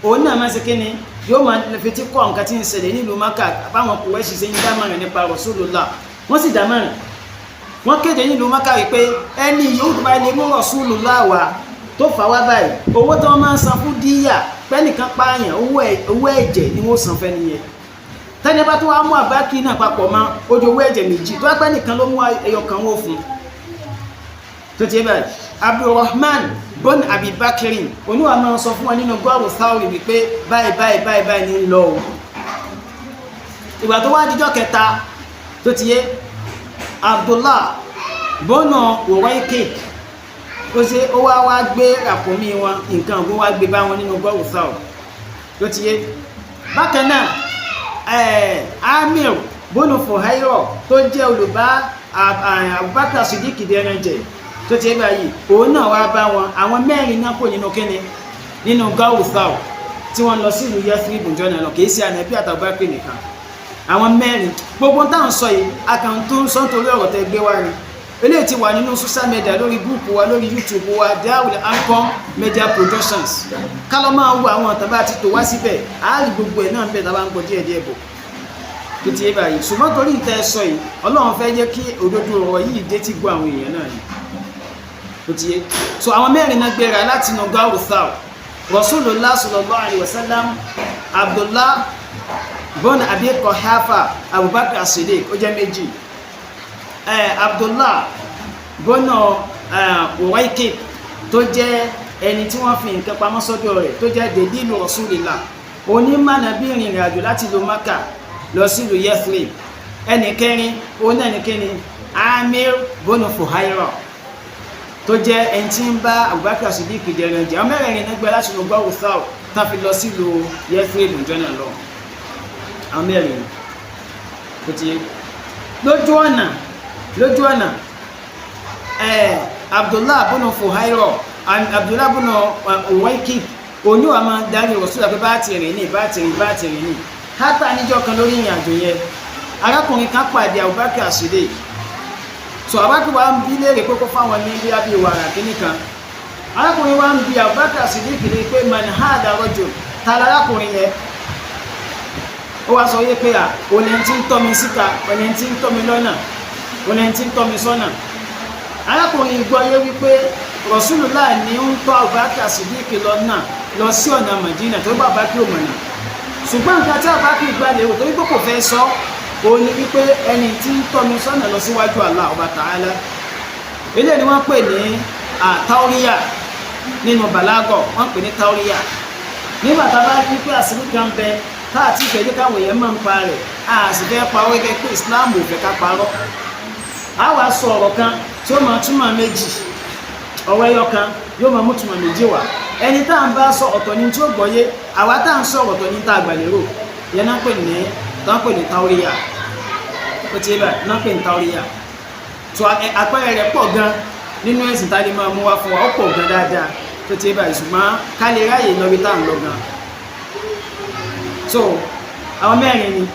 òun náà máa ń ṣe kíni, yóò máa fetí kọ́ nǹkan tí ń ṣẹlẹ̀ nílùú Maka, báwọn Kùrẹ́ṣì ṣe ń dámọ̀ràn nípa Rasulullah. Wọ́n sì dámọ̀ràn, wọ́n kéde nílùú Maka wípé ẹni yóò bá lè mú Rasulullah wá tó fà wá báyìí, owó tí wọ́n máa ń san fún díyà pẹ́nìkan pààyàn, owó ẹ̀jẹ̀ ni wọ́n san fẹ́ni yẹn. Tẹ́ni bá tó wá mú Abubakar náà papọ̀ mọ́ ojú owó ẹ̀jẹ̀ méjì, tó wá pẹ́ nìkan ló mú ẹyọ kan wó fún. Tó ti báyìí, Abdulrahman bon Abi Bakrin oníwà máa sọ fún wọn nínú gọ́ọ̀rù Thawri wípé báyìí báyìí báyìí báyìí ní lọ o. Ìgbà tó wá díjọ́ kẹta tó ti yé, Abdullah bọ́nà Uwaykid ó ṣe ó wá wá gbé ràkúnmí wọn, nǹkan ọ̀gbọ́n wá gbé bá wọn nínú gọ́ọ̀rù Thawri tó ti yé. Bákan náà, Amir bọ́nà Fuhairo tó jẹ́ olùbá Abubakar Siddiq dẹran jẹ tó ti yé báyìí, òun náà wá bá wọn. Àwọn mẹ́rin náà kò nínú kíni, nínú gọ́ọ̀rù Thawri tí wọ́n lọ sí ìlú Yathrib jọ́nà lọ. Kìí ṣe ànábì àtàbákẹ́ nìkan, àwọn mẹ́rin. Gbogbo táwọn sọ yìí, a kàn tó ń sọ nítorí ọ̀rọ̀ tẹ́ gbé wá ni. Eléyìí ti wà nínú social media, lórí group wa, lórí YouTube wa, Darul Arqam Media Productions. Ká lọ máa wo àwọn ọ̀tàn bá ti tò wá síbẹ̀, àárí gbogbo ẹ̀ náà ń bẹ̀ tá a bá ń gbọ́ díẹ̀ díẹ̀ bọ̀ tó ti yé báyìí. Ṣùgbọ́n torí ìtẹ́ sọ yìí, Ọlọ́run fẹ́ jẹ́ kí òdodo ọ̀rọ̀ yìí dé tí gbọ́ àwọn èèyàn náà ni tó ti yé. So àwọn mẹ́rin náà gbéra láti inú Gharu Thawr: Rasulullah sallallahu alaihi wasallam, Abdullah bọ́n Abi Quhafa, Abubakar Siddiq, ó jẹ́ méjì, Abdullah bọ́nà Uwaykid tó jẹ́ ẹni tí wọ́n fi nǹkan pamọ́ sọ́dọ̀ rẹ̀, tó jẹ́ dèdílù Rasulillah, onímọ̀nà bí ìrìnrìn àjò láti ìlú Maka lọ sí ìlú Yathrib. Ẹnì kẹrin, òun náà nìkẹni Amir bọ́nà Fuhaira tó jẹ́ ẹni tí ń bá Abubakar Siddiq jẹrẹ jẹ. Àwọn mẹ́rẹ̀ẹ̀rin náà gbé láti inú Gharu Thawr tá fi lọ sí ìlú Yathrib jọ́nà lọ. Àwọn mẹ́rin tó ti yé. Lójú ọ̀nà, Abdullah bùnú Fuhairo, Abdullah bùnú Uwaykid, òní wàá máa darí Rasulullah pé bá ti rìn ní, bá ti rìn, bá ti rìn ní. Hátà níjọ́ kan lórí ìrìn àjò yẹn, arákùnrin kan pàdé Abubakar Siddiq. So Abubakar wa ń bí léèrè pé kó fáwọn ní bí abí wàrà kínní kan. Arákùnrin wa ń bi Abubakar Siddiq ní pé, "Man hadha rajul?" Ta lárákùnrin yẹn? Ó wá sọ yé pé à olè tí ń tọ́ mi síta, olè tí ń tọ́ mi lọ́nà, olè tí ń tọ́ mi sọ́nà. Arákùnrin gbọ́ yé wípé Rasulullah ní ń tọ́ Abubakar Siddiq lọ́nà lọ sí ọ̀nà Madina, tó bá Abubakar ò mọ̀nà. Ṣùgbọ́n nǹkan tí Abubakar gbà lérò, torí pé kò fẹ́ sọ, òun ni wípé ẹni tí ń tọ́ mi sọ́nà lọ síwájú Allah ọba Ta'ala. Eléyìí ni wọ́n pè ní àtàwíyà nínú bàlágọ̀, wọ́n pè ní tàwíyà. Nígbà tá a bá rí pé àṣírí kan bẹ táà tí ìfẹ́ jẹ́ káwọn èèyàn máa ń pa rẹ̀, a sì fẹ́ parọ́ gẹ́gẹ́ pé Islam ò fẹ́ ká parọ́, a wá sọ ọ̀rọ̀ kan tí ó máa túmọ̀ méjì. Ọ̀rọ̀ ẹyọ kan yóò máa mú túmọ̀ méjì wá. Ẹni tá à ń bá sọ, ọ̀tọ̀ ni tí ó gbọ́yé. Àwa tá à ń sọ, ọ̀tọ̀ ni tá a gbà lérò. Ìyẹn náà pè ní táwíyà. Ó ti báyìí náà pè ní táwíyà. Tó àpẹẹrẹ rẹ̀ pọ̀ gan nínú ẹ̀sìn tá a lè máa mú wá fún wa, ó pọ̀ gan dáadáa tó ti báyìí, ṣùgbọ́n ká lè ráyè lọ bí tá à ń lọ gan. So àwọn mẹ́rin ni.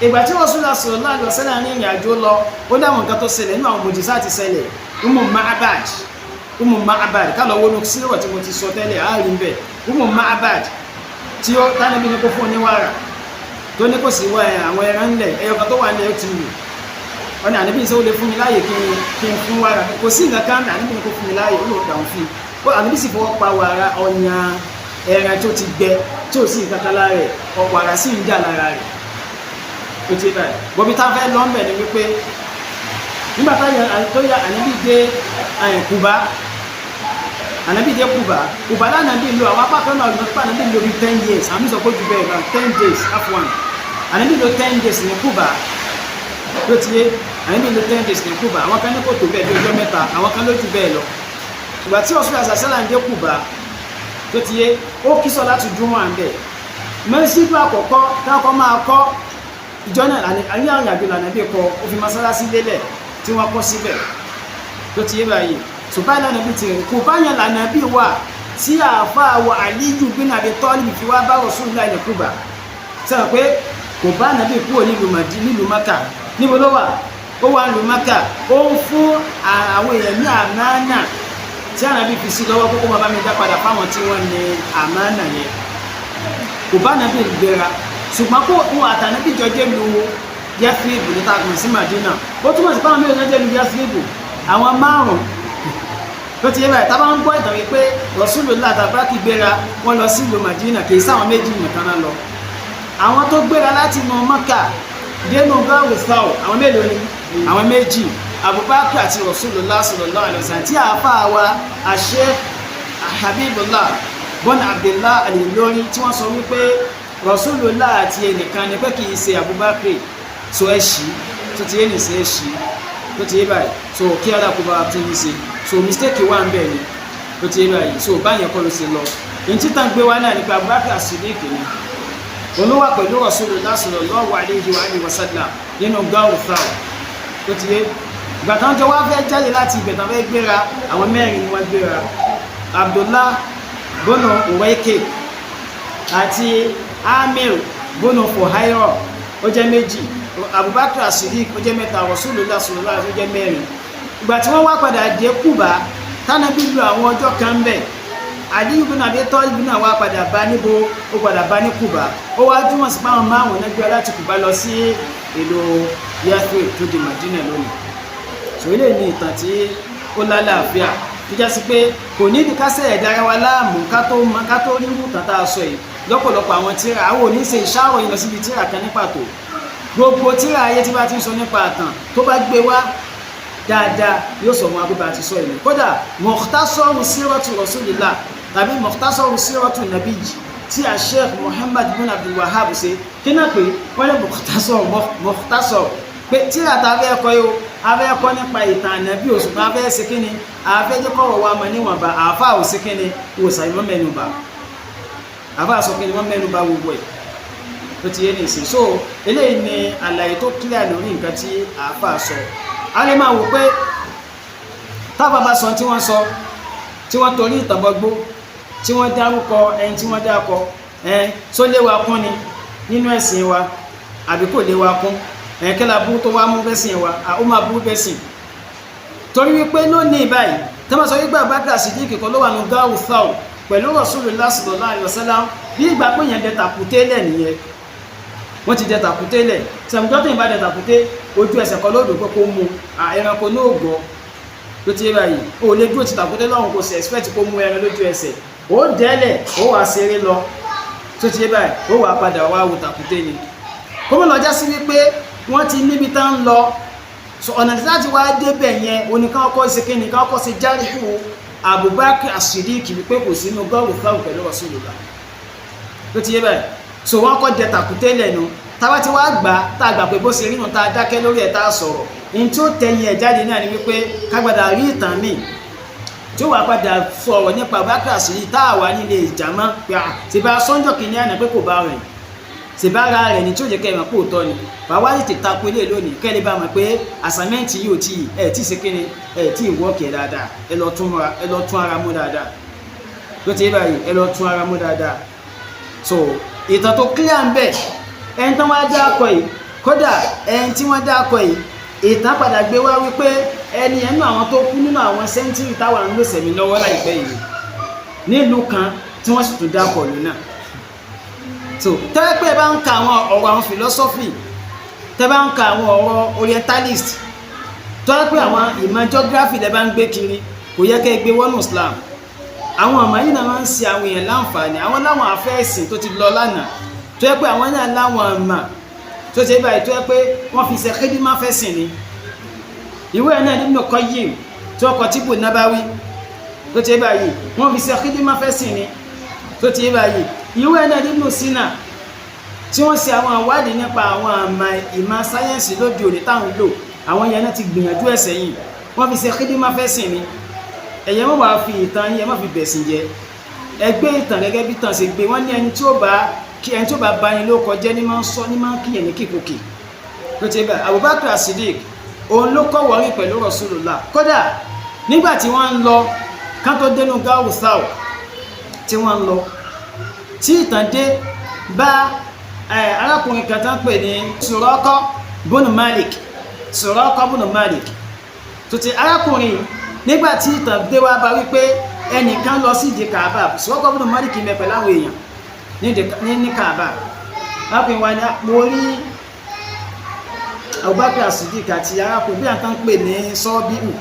Ìgbà tí Rasulullah sallallahu alaihi wasallam ní ìrìn àjò lọ, ó dáwọn nǹkan tó ṣẹlẹ̀ nínú àwọn mùjísà ti ṣẹlẹ̀. Ummu Ma'bad, Ummu Ma'bad, ká lọ wọnú sírọ̀ tí mo ti sọ tẹ́lẹ̀ àárín bẹ̀. Ummu Ma'bad tí ó tánàbí ní kó fún oníwàrà, tó ní kò sí wọ àwọn ẹran ńlẹ̀, ẹyọ kan tó wà nílẹ̀ ó ti wù. Wọ́n ní ànábì sọ lè fún mi láàyè kí n fún wàrà, kò sí nǹkan kan. Ànábì ní kó fún mi láàyè, ó lò dà fún un. Ànábì sì fọwọ́ pa wàrà ọyàn ẹran tó ti gbẹ, tí ò sí nǹkan kan lára rẹ̀, wàrà sì ń jà lára rẹ̀. Ó ti báyìí. Bọ́bí tá a fẹ́ lọ ń bẹ̀ ni wípé nígbà tó yà ànábì dé Kùbá, ànábì dé Kùbá, Kùbá lánàbì lò. Àwọn apá kan náà lọ pé ànábì lò bí 10 years, àmì sọ pé jù bẹ́ẹ̀ lọ, 10 days, half one. Ànábì lò 10 days ní Kùbá. Ló ti yé, ànábì lò 10 days ní Kùbá. Àwọn kan ní kò tó bẹ́ẹ̀, bí ọjọ́ 3, àwọn kan ló jù bẹ́ẹ̀ lọ. Ìgbà tí Rasulullah sàṣẹ́là ń dé Kùbá, tó ti yé, ó kí sọ láti dún wọn bẹ́ẹ̀. Mẹ́sídù àkọ́kọ́ táwọn máa kọ́ ìjọ náà, àní àwọn àjò lànà bí kọ, ó fi mọ́sálásí lélẹ̀ tí wọ́n kọ́ síbẹ̀. Tó ti yé báyìí, ṣùgbọ́n lànà bí tirẹ̀ kò bá yẹn lànà bí wà tí àáfàá wa Aliyu bin Abi Talib fi wá bá Rasulullah ní Kùbá. Sọ pé kò bá nàbí kúrò nílùú Madi, nílùú Maka. Níbo ló wà? Ó wà nílùú Maka, ó ń fún àwọn èèyàn ní àmánà tí ànábì fi sí lọ́wọ́ kókó máa bá mi dá padà fáwọn tí wọ́n ní àmánà yẹn. Kò bá nàbí gbéra, ṣùgbọ́n kó òun àtànábì jọ dé lu Yathribu ní tàkùn sí Madina. Ó túmọ̀ sí fáwọn mélòó náà jẹ́ lu Yathribu? Àwọn márùn-ún. Tó ti yé báyìí, tábà ń gbọ́ ìtàn wípé Rasulullah tàbákì gbéra, wọ́n lọ sí ìlú Madina, kì í sáwọn méjì nìkan náà lọ. Àwọn tó gbéra láti inú Maka dénú Gharu Thawr, àwọn mélòó ni? Àwọn méjì, Abubakar àti Rasulullah sallallahu alaihi wasallam, tí àáfàá wa àṣẹ Habibullah bọ́nà Abdullah Al-Ilory tí wọ́n sọ wípé Rasulullah àti ẹnìkan ni pé kì í ṣe Abubakar. So ẹ ṣí tó ti yé nìṣẹ́, ẹ ṣí tó ti yé báyìí. So kí alákòóbá tún yín ṣe. So mistake wà ń bẹ̀ ni tó ti yé báyìí. So báyẹn kọ́ ló ṣe lọ. Èyí tí tàn gbé wá náà nípa Abubakar As-Siddiq ni olówà pẹ̀lú Rasulullah sallallahu alayhi wa alihi wa sallam nínú gáwù Thawr tó ti yé. Ìgbà tán jọ wá fẹ́ jáde láti ibẹ̀, tán fẹ́ gbéra, àwọn mẹ́rin ni wọ́n gbéra: Abdullah bọ́nà Uwaike àti Amir bọ́nà Fuhairo, ó jẹ́ méjì, Abubakar As-Siddiq, ó jẹ́ mẹ́ta, Rasulullah sallallahu alaihi, ó jẹ́ mẹ́rin. Ìgbà tí wọ́n wá padà dé Kùbá, tánàbí lu àwọn ọjọ́ kan ń bẹ̀, Aliyu bin Abi Talib náà wá padà bá níbo, ó padà bá ní Kùbá. Ó wá túmọ̀ sí páwọn márùn-ún náà gbé láti Kùbá lọ sí ìlú Yathrib tó di Madina lónìí. So ilé ní ìtàn tí ó lálàáfíà tó já sí pé kò ní ìdí kásẹ̀ ẹ̀dára wa láàmú ká tó rí ìtàn tá a sọ yìí lọ́pọ̀lọpọ̀ àwọn tíra. Àwọn ò ní ṣe ìṣàrò yìí lọ síbi tíra kan ní pàtó. Gbogbo tíra ayé tí bá ti ń sọ nípa àtàn tó bá gbé wá dáadáa, yóò sọ wọn abúbá ti sọ ìlú. Kódà Mukhtasaru Siratu Rasulillah tàbí Mukhtasaru Siratu Nabiyyi tí a Sheikh Muhammad bin Abdul Wahhab ṣe, kí náà pé wọ́n ní Mukhtasar, Mukhtasar pé tíra ta fẹ́ kọ́ yóò afẹ́ kọ́ nípa ìtàn ànábì òṣùpá, afẹ́ ṣe kí ni, afẹ́ jẹ́ kọ́rọ̀ wa mọ̀ níwọ̀nba. Àáfà ò sí kí ni wòsàn ìmọ̀ mẹ́nuba, àáfà sọ kí ni wọ́n mẹ́nuba gbogbo ẹ̀ tó ti yé ní ìsìn. So eléyìí ni àlàyé tó clear lórí nǹkan tí àáfà sọ. A lè máa wò pé tábà bá sọ tí wọ́n sọ, tí wọ́n torí ìtàn bọgbó, tí wọ́n dárúkọ ẹni tí wọ́n dákọ ẹn tó lé wa kún ni nínú ẹ̀sìn wa àbí kò lé wa kún ẹ̀, kí la burú tó wá mú bẹ́sìn wa? Ó máa burú bẹ́sìn, torí wípé lónìí báyìí tí wọ́n sọ wípé Abubakar Siddiq kan ló wà ní gáwù Thawr pẹ̀lú Rasulullah sallallahu alaihi wasallam, bí ìgbà pé yẹn dẹ tàkúté lẹ̀ nìyẹn. Wọ́n ti dẹ tàkúté lẹ̀ sẹ̀mùjọ́ tó yìnbá dẹ tàkúté, ojú ẹsẹ̀ kan lóòdù pé kó mu ẹranko náà gbọ́ tó ti yé báyìí. Ó lè dúró ti tàkúté lọ́rùn kò sì expect kó mú ẹran lójú ẹsẹ̀. Ó dẹ́lẹ̀, ó wàá ṣeré lọ tó ti yé báyìí, ó wàá padà wá wo tàkúté ni. Kó mọ̀ lọ́jà sí wípé wọ́n ti níbi tá ń lọ. So ọ̀nà tí láti wá débẹ̀ yẹn, oníkan ọkọ̀ ṣe kí nìkan ọkọ̀ ṣe járíhù Abubakar As-Siddiq wípé kò sínú gọ́ọ̀rù fáwọn pẹ̀lú Rasulullah tó ti yé báyìí. So wọ́n kọ́ dẹ tàkúté lẹ́nu. Táwa ti wá gbà tá a gbà pé bó ṣe rí nù, tá a dákẹ́ lórí ẹ̀, tá a sọ̀rọ̀ ní tí ó tẹ̀yìn ẹ̀ jáde náà ni wípé kágbádà rí ìtàn míì tí ó wà padà sọ̀rọ̀ nípa Abubakar As-Siddiq tá a wà nílé ìjàmọ́ pé à ti bá sọ́njọ́ kìíní àná pé kò bá rìn ṣe bá ara rẹ̀ ní tí ó jẹ́ kẹ́ ẹ̀ mọ̀ pé òótọ́ ni. Bàbá tètè tako ilé lónìí kẹ́ lè bá mọ̀ pé assignment yìí ò tí ẹ̀ tí ṣe kíni, ẹ̀ tí ì wọ́ọ̀kì ẹ̀ dáadáa. Ẹ lọ tún ara mú dáadáa ló ti yé báyìí. Ẹ lọ tún ara mú dáadáa. So ìtàn tó clear ń bẹ̀, ẹni tán wá dá akọ yìí, kódà ẹni tí wọ́n dá akọ yìí, ìtàn padà gbé wá wípé ẹni ẹnu àwọn tó kú nínú àwọn century táwa ń lò sẹ̀mí lọ́wọ́ láìpẹ́ yìí nílùú kan tí wọ́n sì tún dákọ̀ lù náà. So tẹ́lẹ̀ pé ẹ bá ń ka àwọn ọ̀rọ̀ àwọn philosophy, tẹ́ bá ń ka àwọn ọ̀rọ̀ orientalist, tọ́lẹ̀ pé àwọn ìmọ̀ geography lẹ́ bá ń gbé kiri, kò yẹ kẹ́ ẹ gbé wọnú Islam. Àwọn ọmọ yìí náà máa ń ṣe àwọn èèyàn láǹfààní. Àwọn láwọn afẹ́ẹ̀sìn tó ti lọ lánàá, tó yẹ pé àwọn náà láwọn ọmọ tó ṣe báyìí, tó yẹ pé wọ́n fi ṣe kídímà fẹ́sìn ni. Ìwé ẹ̀ náà nínú Qayyim tí wọ́n kọ Tíbù Nábáwí tó ṣe báyìí, wọ́n fi ṣe kídímà fẹ́sìn ni tó ti báyìí. Ìwé náà nínú Sínà tí wọ́n ṣe àwọn àwádìí nípa àwọn àmà ìmọ̀ sáyẹ́ǹsì lóde òní táwọn lò, àwọn yẹn náà ti gbìyànjú ẹ̀sẹ̀ yìí, wọ́n fi ṣe kídímà fẹ́sìn ni. Ẹ̀yẹ mọ̀ wá fi ìtàn yẹn má fi bẹ̀sìn jẹ. Ẹgbẹ́ ìtàn gẹ́gẹ́ bí tàn ṣe gbé. Wọ́n ní ẹni tí ó bá kí ẹni tí ó bá bá yín ló kọjẹ́ ní máa ń sọ ní máa ń kíyàn ní kíkókè ló ti bẹ̀. Abubakar Siddiq òun ló kọ́ wọ́rí pẹ̀lú Rasulullah. Kódà nígbà tí wọ́n ń lọ kán tó dénú gáwù sáù tí wọ́n ń lọ, tí ìtàn dé bá arákùnrin kan tán pè ní Suraka bùnú Malik, Suraka bùnú Malik tó ti arákùnrin, nígbà tí ìtàn dé wá bá wípé ẹnìkan lọ sí ìdí Kaaba, Suraka bùnú Malik mẹ pẹ̀lú àwọn èèyàn ní Kaaba. Arákùnrin wa ni mo rí Abubakar Siddiq àti arákùnrin bí àtàn pè ní sọ́ọ́bíù.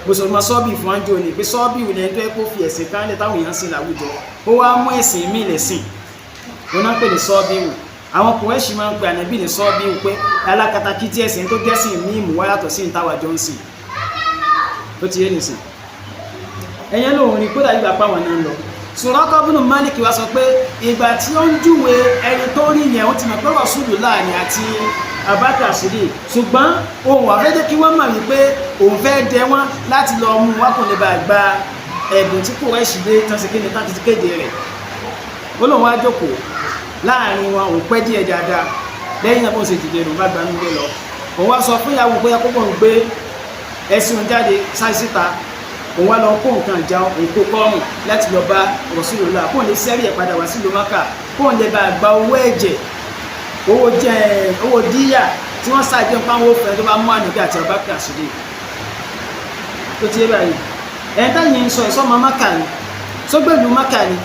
Mo sọ ma sọ́ọ́bì fún ájò ní pé sọ́ọ́bìù ní ẹni tó yẹ kó fi ẹ̀sìn kan lẹ̀ táwọn èèyàn sìn láwùjọ, ó wá mú ẹ̀sìn míì lẹ̀sìn, wọn náà pè ní sọ́ọ́bìù. Àwọn Kùrẹ́ṣì máa ń pe ànábì ní sọ́ọ́bìù pé alákatakítí ẹ̀sìn tó gẹ́sìn míì mú wá yàtọ̀ sí ìtawà jọ ń sìn tó ti yé nìsín. Ẹ̀yẹn lòun rí kódà ìgbà pàwọn náà ń lọ. Suraqa ibn Malik wá sọ pé ìgbà tí ó ń júwe ẹni tó rí yẹn, ó ti mọ̀ pé Rasulullah ni àti Abubakar Siddiq, ṣùgbọ́n òun wà fẹ́ jẹ́ kí wọ́n mọ̀ wípé òun fẹ́ dẹ wọ́n láti lọ mú wá kò lè bá gba ẹ̀bùn tí Kùráìṣì dé tán sí kéde tán ti kéde rẹ̀. Ó lóun wá jókòó láàrin wọn, òun pẹ́ díẹ̀ dáadáa. Lẹ́yìn náà, bóun ṣe dìde lòun bá gba nílé lọ. Òun wá sọ fún ìyàwó pé kó bóun gbé ẹṣin òun jáde sáré síta. Òun wá lọ kó nǹkan ìjà, òun kó kọ́rùn láti lọ bá Rasulullah, kóun lè sẹ́rí ẹ̀ padà wá sílùú Mákà, kóun lè bá gba owó ẹ̀jẹ̀, owó jẹ, owó díyà tí wọ́n ṣàjẹ́ ń pàwọn òfin tó bá mú Ànábì àti Abubakar Siddiq. Tó ti yé báyìí, ẹ̀ táyì ń sọ ìsọmọ Mákà ni, sógbèlú Mákà ni,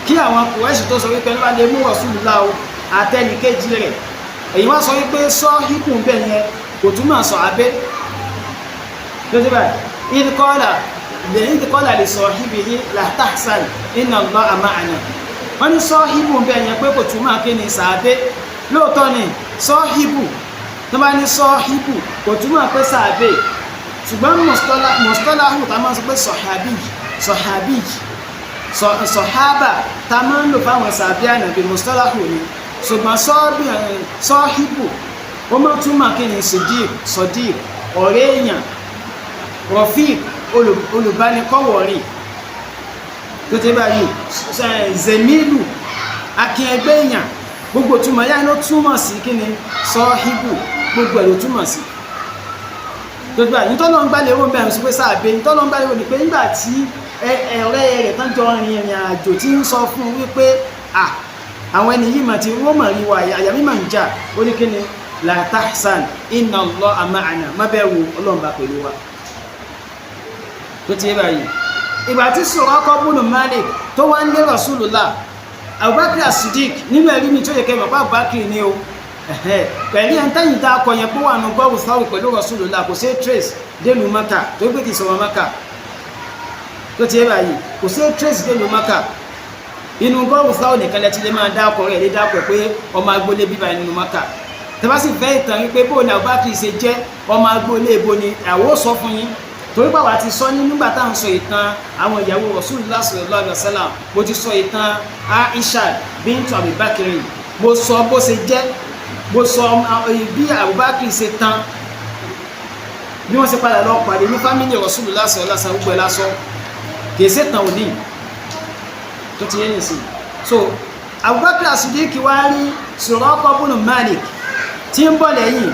kí àwọn Kùrẹ́ṣì tó sọ wípé ẹni bá lè mú Rasulullah o àtẹnìkejì rẹ̀. Èyí wá sọ wípé sọ hípùn bẹ́ẹ̀ yẹn kò túmọ̀ sọ abẹ́. Tó ti báyìí, idh qala lẹ́yìn qala li sahibihi la tahzan inna Allaha ma'ana. Wọ́n ní sọ́híbù bẹ́ẹ̀ yẹn pé kò túmọ̀ kí ni sàábé. Lóòótọ́ ni sọ́híbù, tó bá ní sọ́híbù kò túmọ̀ pé sàábé, ṣùgbọ́n mùsítọ́láhù tá máa ń sọ pé sọ̀hábì, sọ̀hábì, sọ̀hábà tá máa ń lò fáwọn sàábé ànàbì, mùsítọ́láhù ni. Ṣùgbọ́n sọ́híbù, ó máa túmọ̀ kí ni sadiq, sadiq, ọ̀rẹ́ èèyàn, rọ̀fíìk, olùbánikọ́wọ̀rìn. Tó ti báyìí, zemilu, akin ẹgbẹ́ èèyàn, gbogbo túmọ̀ yá ló túmọ̀ sí kí ni sọ́híbù, gbogbo ẹ̀ ló túmọ̀ sí. Tó ti báyìí, nítorí wọn gbálẹ̀ owó mẹ́rin sọ pé sáàbẹ̀, nítorí wọn gbálẹ̀ owó ni pé nígbà tí ọ̀rẹ́ rẹ̀ tán jọ rin ìrìn àjò tí ń sọ fún un wípé à àwọn ẹni yìí mà ti wọ́n mọ̀ rí wa, àyà mi mà ń jà, ó ní kí ni la tahzan inna Allaha ma'ana, má bẹ́ẹ̀ wo, Ọlọ́run bá pẹ̀lú wa. Tó ti yé báyìí, ìgbà tí Suraqa ibn Malik tó wá ń lé Rasulullah, Abubakar Siddiq, nínú ẹ̀rí mi tó yẹ kẹ́ mọ̀ pé Abubakar ni o, pẹ̀lú ẹni tẹ́yìn tá a kọ yẹn pé wà nù gọ́ọ̀rù sáwù pẹ̀lú Rasulullah, kò sí trace délùú Maka tó gbé kì í sọ̀rọ̀ Maka. Tó ti yé báyìí, kò sí trace délùú Maka. Inú gọ́ọ̀rù sáwù nìkan lẹ́tí lè máa dákọ̀ rẹ̀, lè dákọ̀ pé ọmọ agboolé bíbá nínú Maka. Tẹ́bá sì fẹ́ ìtàn wípé bóun ni Abubakar ṣe jẹ́ ọmọ agboolé ibo ni, àwọ̀ sọ fún yín, torí pé àwa ti sọ ní nígbà tá à ń sọ ìtàn àwọn ìyàwó Rasulullah sallallahu alaihi wasallam. Mo ti sọ ìtàn Aisha bintu Abubakar, mo sọ bó ṣe jẹ́, mo sọ bí Abubakar ṣe tán, bí wọ́n ṣe padà lọ pàdé ní family Rasulullah sallallahu alaihi wasallam, gbogbo ẹ̀ lásọ, kì í ṣe tàn òní. Tó ti yé nìsín, so Abubakar Siddiq wá rí Suraqa ibn Malik tí ń bọ̀ lẹ́yìn,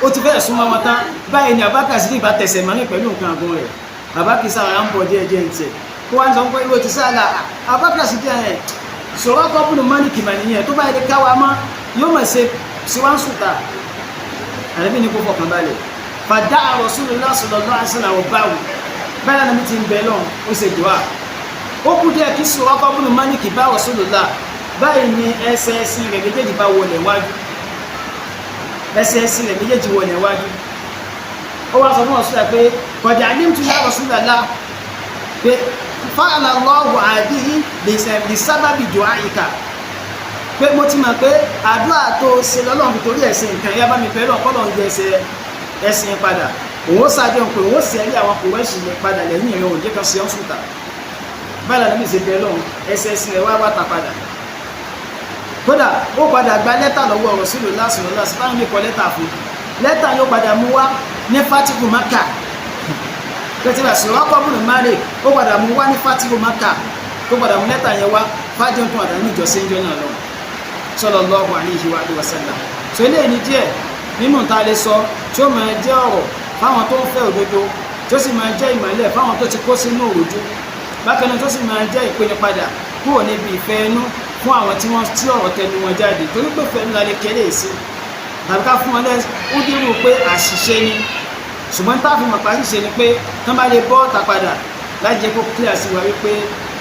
ó ti fẹ́ẹ̀ súnmọ́ wọn tán báyìí ni Abubakar Siddiq bá tẹsẹ̀ mọ́rin pẹ̀lú nǹkan àgùn rẹ̀. Abubakar sára ń bọ̀ díẹ̀ díẹ̀ ń tiẹ̀, kó wá ń sọ pé ìwé ti sáà Abubakar Siddiq ẹ̀ Suraqa ibn Malik mà nìyẹn, tó báyìí lè káwa mọ́, yóò mọ̀ ṣe sí wá ń sùtà. Ànábì ní kó fọkàn balẹ̀. Fàdá Rasulullah sallallahu alaihi wasallam báwò báyìí lánàá mi ti ń bẹ lọ́n, ó ṣe dùá. Ó kú díẹ̀ kí Suraqa ibn Malik bá Rasulullah báyìí ni ẹsẹ̀ ẹṣin rẹ̀ méjèèjì bá wọlé wájú, ẹsẹ̀ ẹṣin rẹ̀ méjèèjì wọlé wájú. Ó wá sọ fún Rasulullah pé qad alimtu ya Rasulullah pé fa'ala Allahu hadhihi li sababi du'aika, pé mo ti mọ̀ pé àdúrà tó ṣe lọ́lọ́run fi torí ẹ̀sìn nǹkan yá bá mi pẹ̀lú ọ̀pọ̀lọ́ ń jẹ ẹsẹ̀ ẹ̀sìn padà. Òun ó ṣàdéhùn pé òun ó sẹ́rí àwọn Kùrẹ́ṣì lè padà lẹ́yìn rẹ̀, òun jẹ́ kan ṣe ọ́n sùtà báyìí lànà mi ṣe bẹ́ẹ̀ lọ́hùn, ẹsẹ̀ ẹ̀sìn rẹ̀ wá wá ta padà. Kódà ó padà gba lẹ́tà lọ́wọ́ Rasulullah sallallahu alaihi wasallam, kọ lẹ́tà fún, lẹ́tà yóò padà mú wá ní Fatihu Maka pẹ̀tẹ́lá. Suraqa ibn Malik ó padà mú wá ní Fatihu Maka, tó padà mú lẹ́tà yẹn wá fájọ́ tó padà ní ìjọsìn jọ náà lọ, sallallahu alaihi wa alihi wasallam. So eléyìí ní díẹ̀ nínú ta lè sọ tí ó máa jẹ́ ọ̀rọ̀ fáwọn tó ń fẹ́ òdodo, tí ó sì máa jẹ́ ìmọ̀lẹ̀ fáwọn tó ti kó sínú òròjú, bákan náà tó sì máa jẹ́ ìpinnu padà kúrò níbi ìfẹ́ inú fún àwọn tí wọ́n tí ọ̀rọ̀ tẹnu wọn jáde, torí pé fẹ́ ńlá lè kéré sí tàbí ká fún wọn lẹ́ ó dérò pé àṣìṣe ni. Ṣùgbọ́n tá a fi mọ̀ pé àṣìṣe ni pé tán bá lè bọ́ ọ̀tà padà láti jẹ́ kó clear sí wa wípé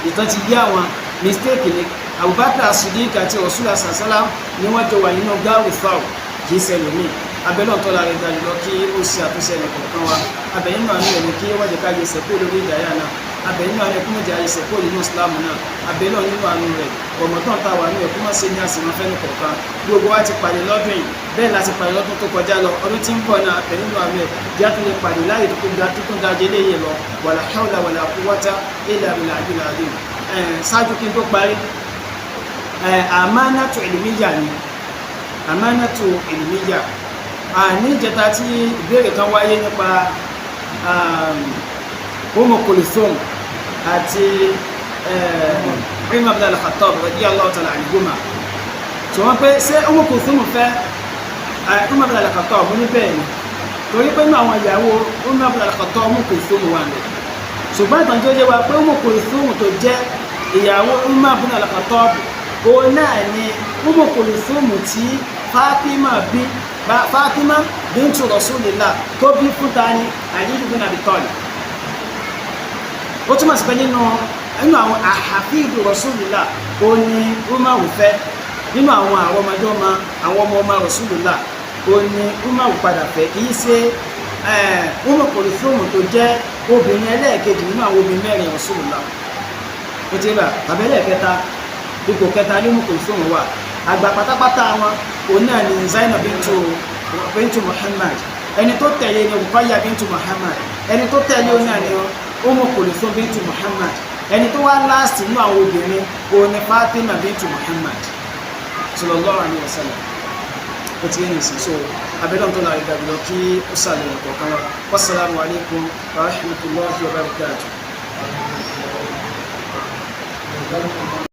ìtàn ti yé àwọn, mistake ni. Abubakar Siddiq àti Rasulullah sàlám ni wọ́n jọ wà nínú gáàrú fáwọ̀, kì í ṣẹlòmíì. Abẹ́lẹ́ ọ̀tọ́ la rẹ̀ dájú lọ kí ó ṣe àtúnṣe ẹnì kọ̀ọ̀kan wa. Abẹ́yìn náà ní ẹ̀mí kí wọ́n jẹ́ ká yẹsẹ̀ kó lórí ìdáyà náà. Abẹ nínú àánú ẹkú mọ̀jẹ̀ àìsàn kó nínú Islam náà. Abẹ náà nínú àánú rẹ̀, Ramadan tá a wà ní ẹkú mọ̀ sí ní àsìmọ́ fẹ́ni kọ̀ọ̀kan. Gbogbo wa ti pàdé lọ́dún yìí, bẹ́ẹ̀ la ti pàdé lọ́dún tó kọjá lọ. Ọdún tí ń bọ̀ náà, abẹ nínú àánú ẹ̀ jẹ́ àtúnlé pàdé láyè tó ga tó tún dájé léyè lọ. Wala hawla wala quwwata illa billahi al-azim. Ṣáájú kí n tó parí, àmánátù ìlmíyà ni àmánátù ìlmíyà. Ní ìjẹta tí ìbéèrè kan wáyé nípa Umm Kulthum àti Umar ibn al-Khattab radiyallahu ta'ala anhuma, tí wọ́n pé ṣé Umm Kulthum fẹ́ Umar ibn al-Khattab? Ní bẹ́ẹ̀ ni, torí pé nínú àwọn ìyàwó Umar ibn al-Khattab, Umm Kulthum wà ní. Ṣùgbọ́n ìtàn tó jẹ́ wa pé Umm Kulthum tó jẹ́ ìyàwó Umar ibn al-Khattab, òun náà ni Umm Kulthum tí Fatima bí, Fatima bintu Rasulillah tó bí fún ta ni Ali ibn Abi Talib. Ó túmọ̀ sí pé nínú àwọn àhàfíìdù Rasulillah, ó ní Umaru fẹ́. Nínú àwọn ọmọdé ọmọ àwọn ọmọ ọmọ Rasulillah, ó ní Umaru padà fẹ́. Kì í ṣe Umm Kulthum tó jẹ́ obìnrin ẹlẹ́ẹ̀kejì nínú àwọn obìnrin mẹ́rin Rasulillah. Ó ti rà tàbí ẹlẹ́ẹ̀kẹta, ipò kẹta ní Umm Kulthum wà. Àgbà pátápátá wọn, òun náà ni Zainab bintu Muhammad. Ẹni tó tẹ̀lé ni Ruqayya bintu Muhammad. Ẹni tó tẹ̀lé òun náà ni Umm Kulthum bintu Muhammad. Ẹni tó wá last nínú àwọn obìnrin, òun ni Fatima bintu Muhammad sallallahu alaihi wasallam. Ó ti yé nìsín. So abẹ́lẹ́ tó láàrin gàdúrà kí ó sàlẹ̀ ọ̀kọ̀ọ̀kan wa. Wassalamu alaikum wa rahmatullahi wa barakatuh.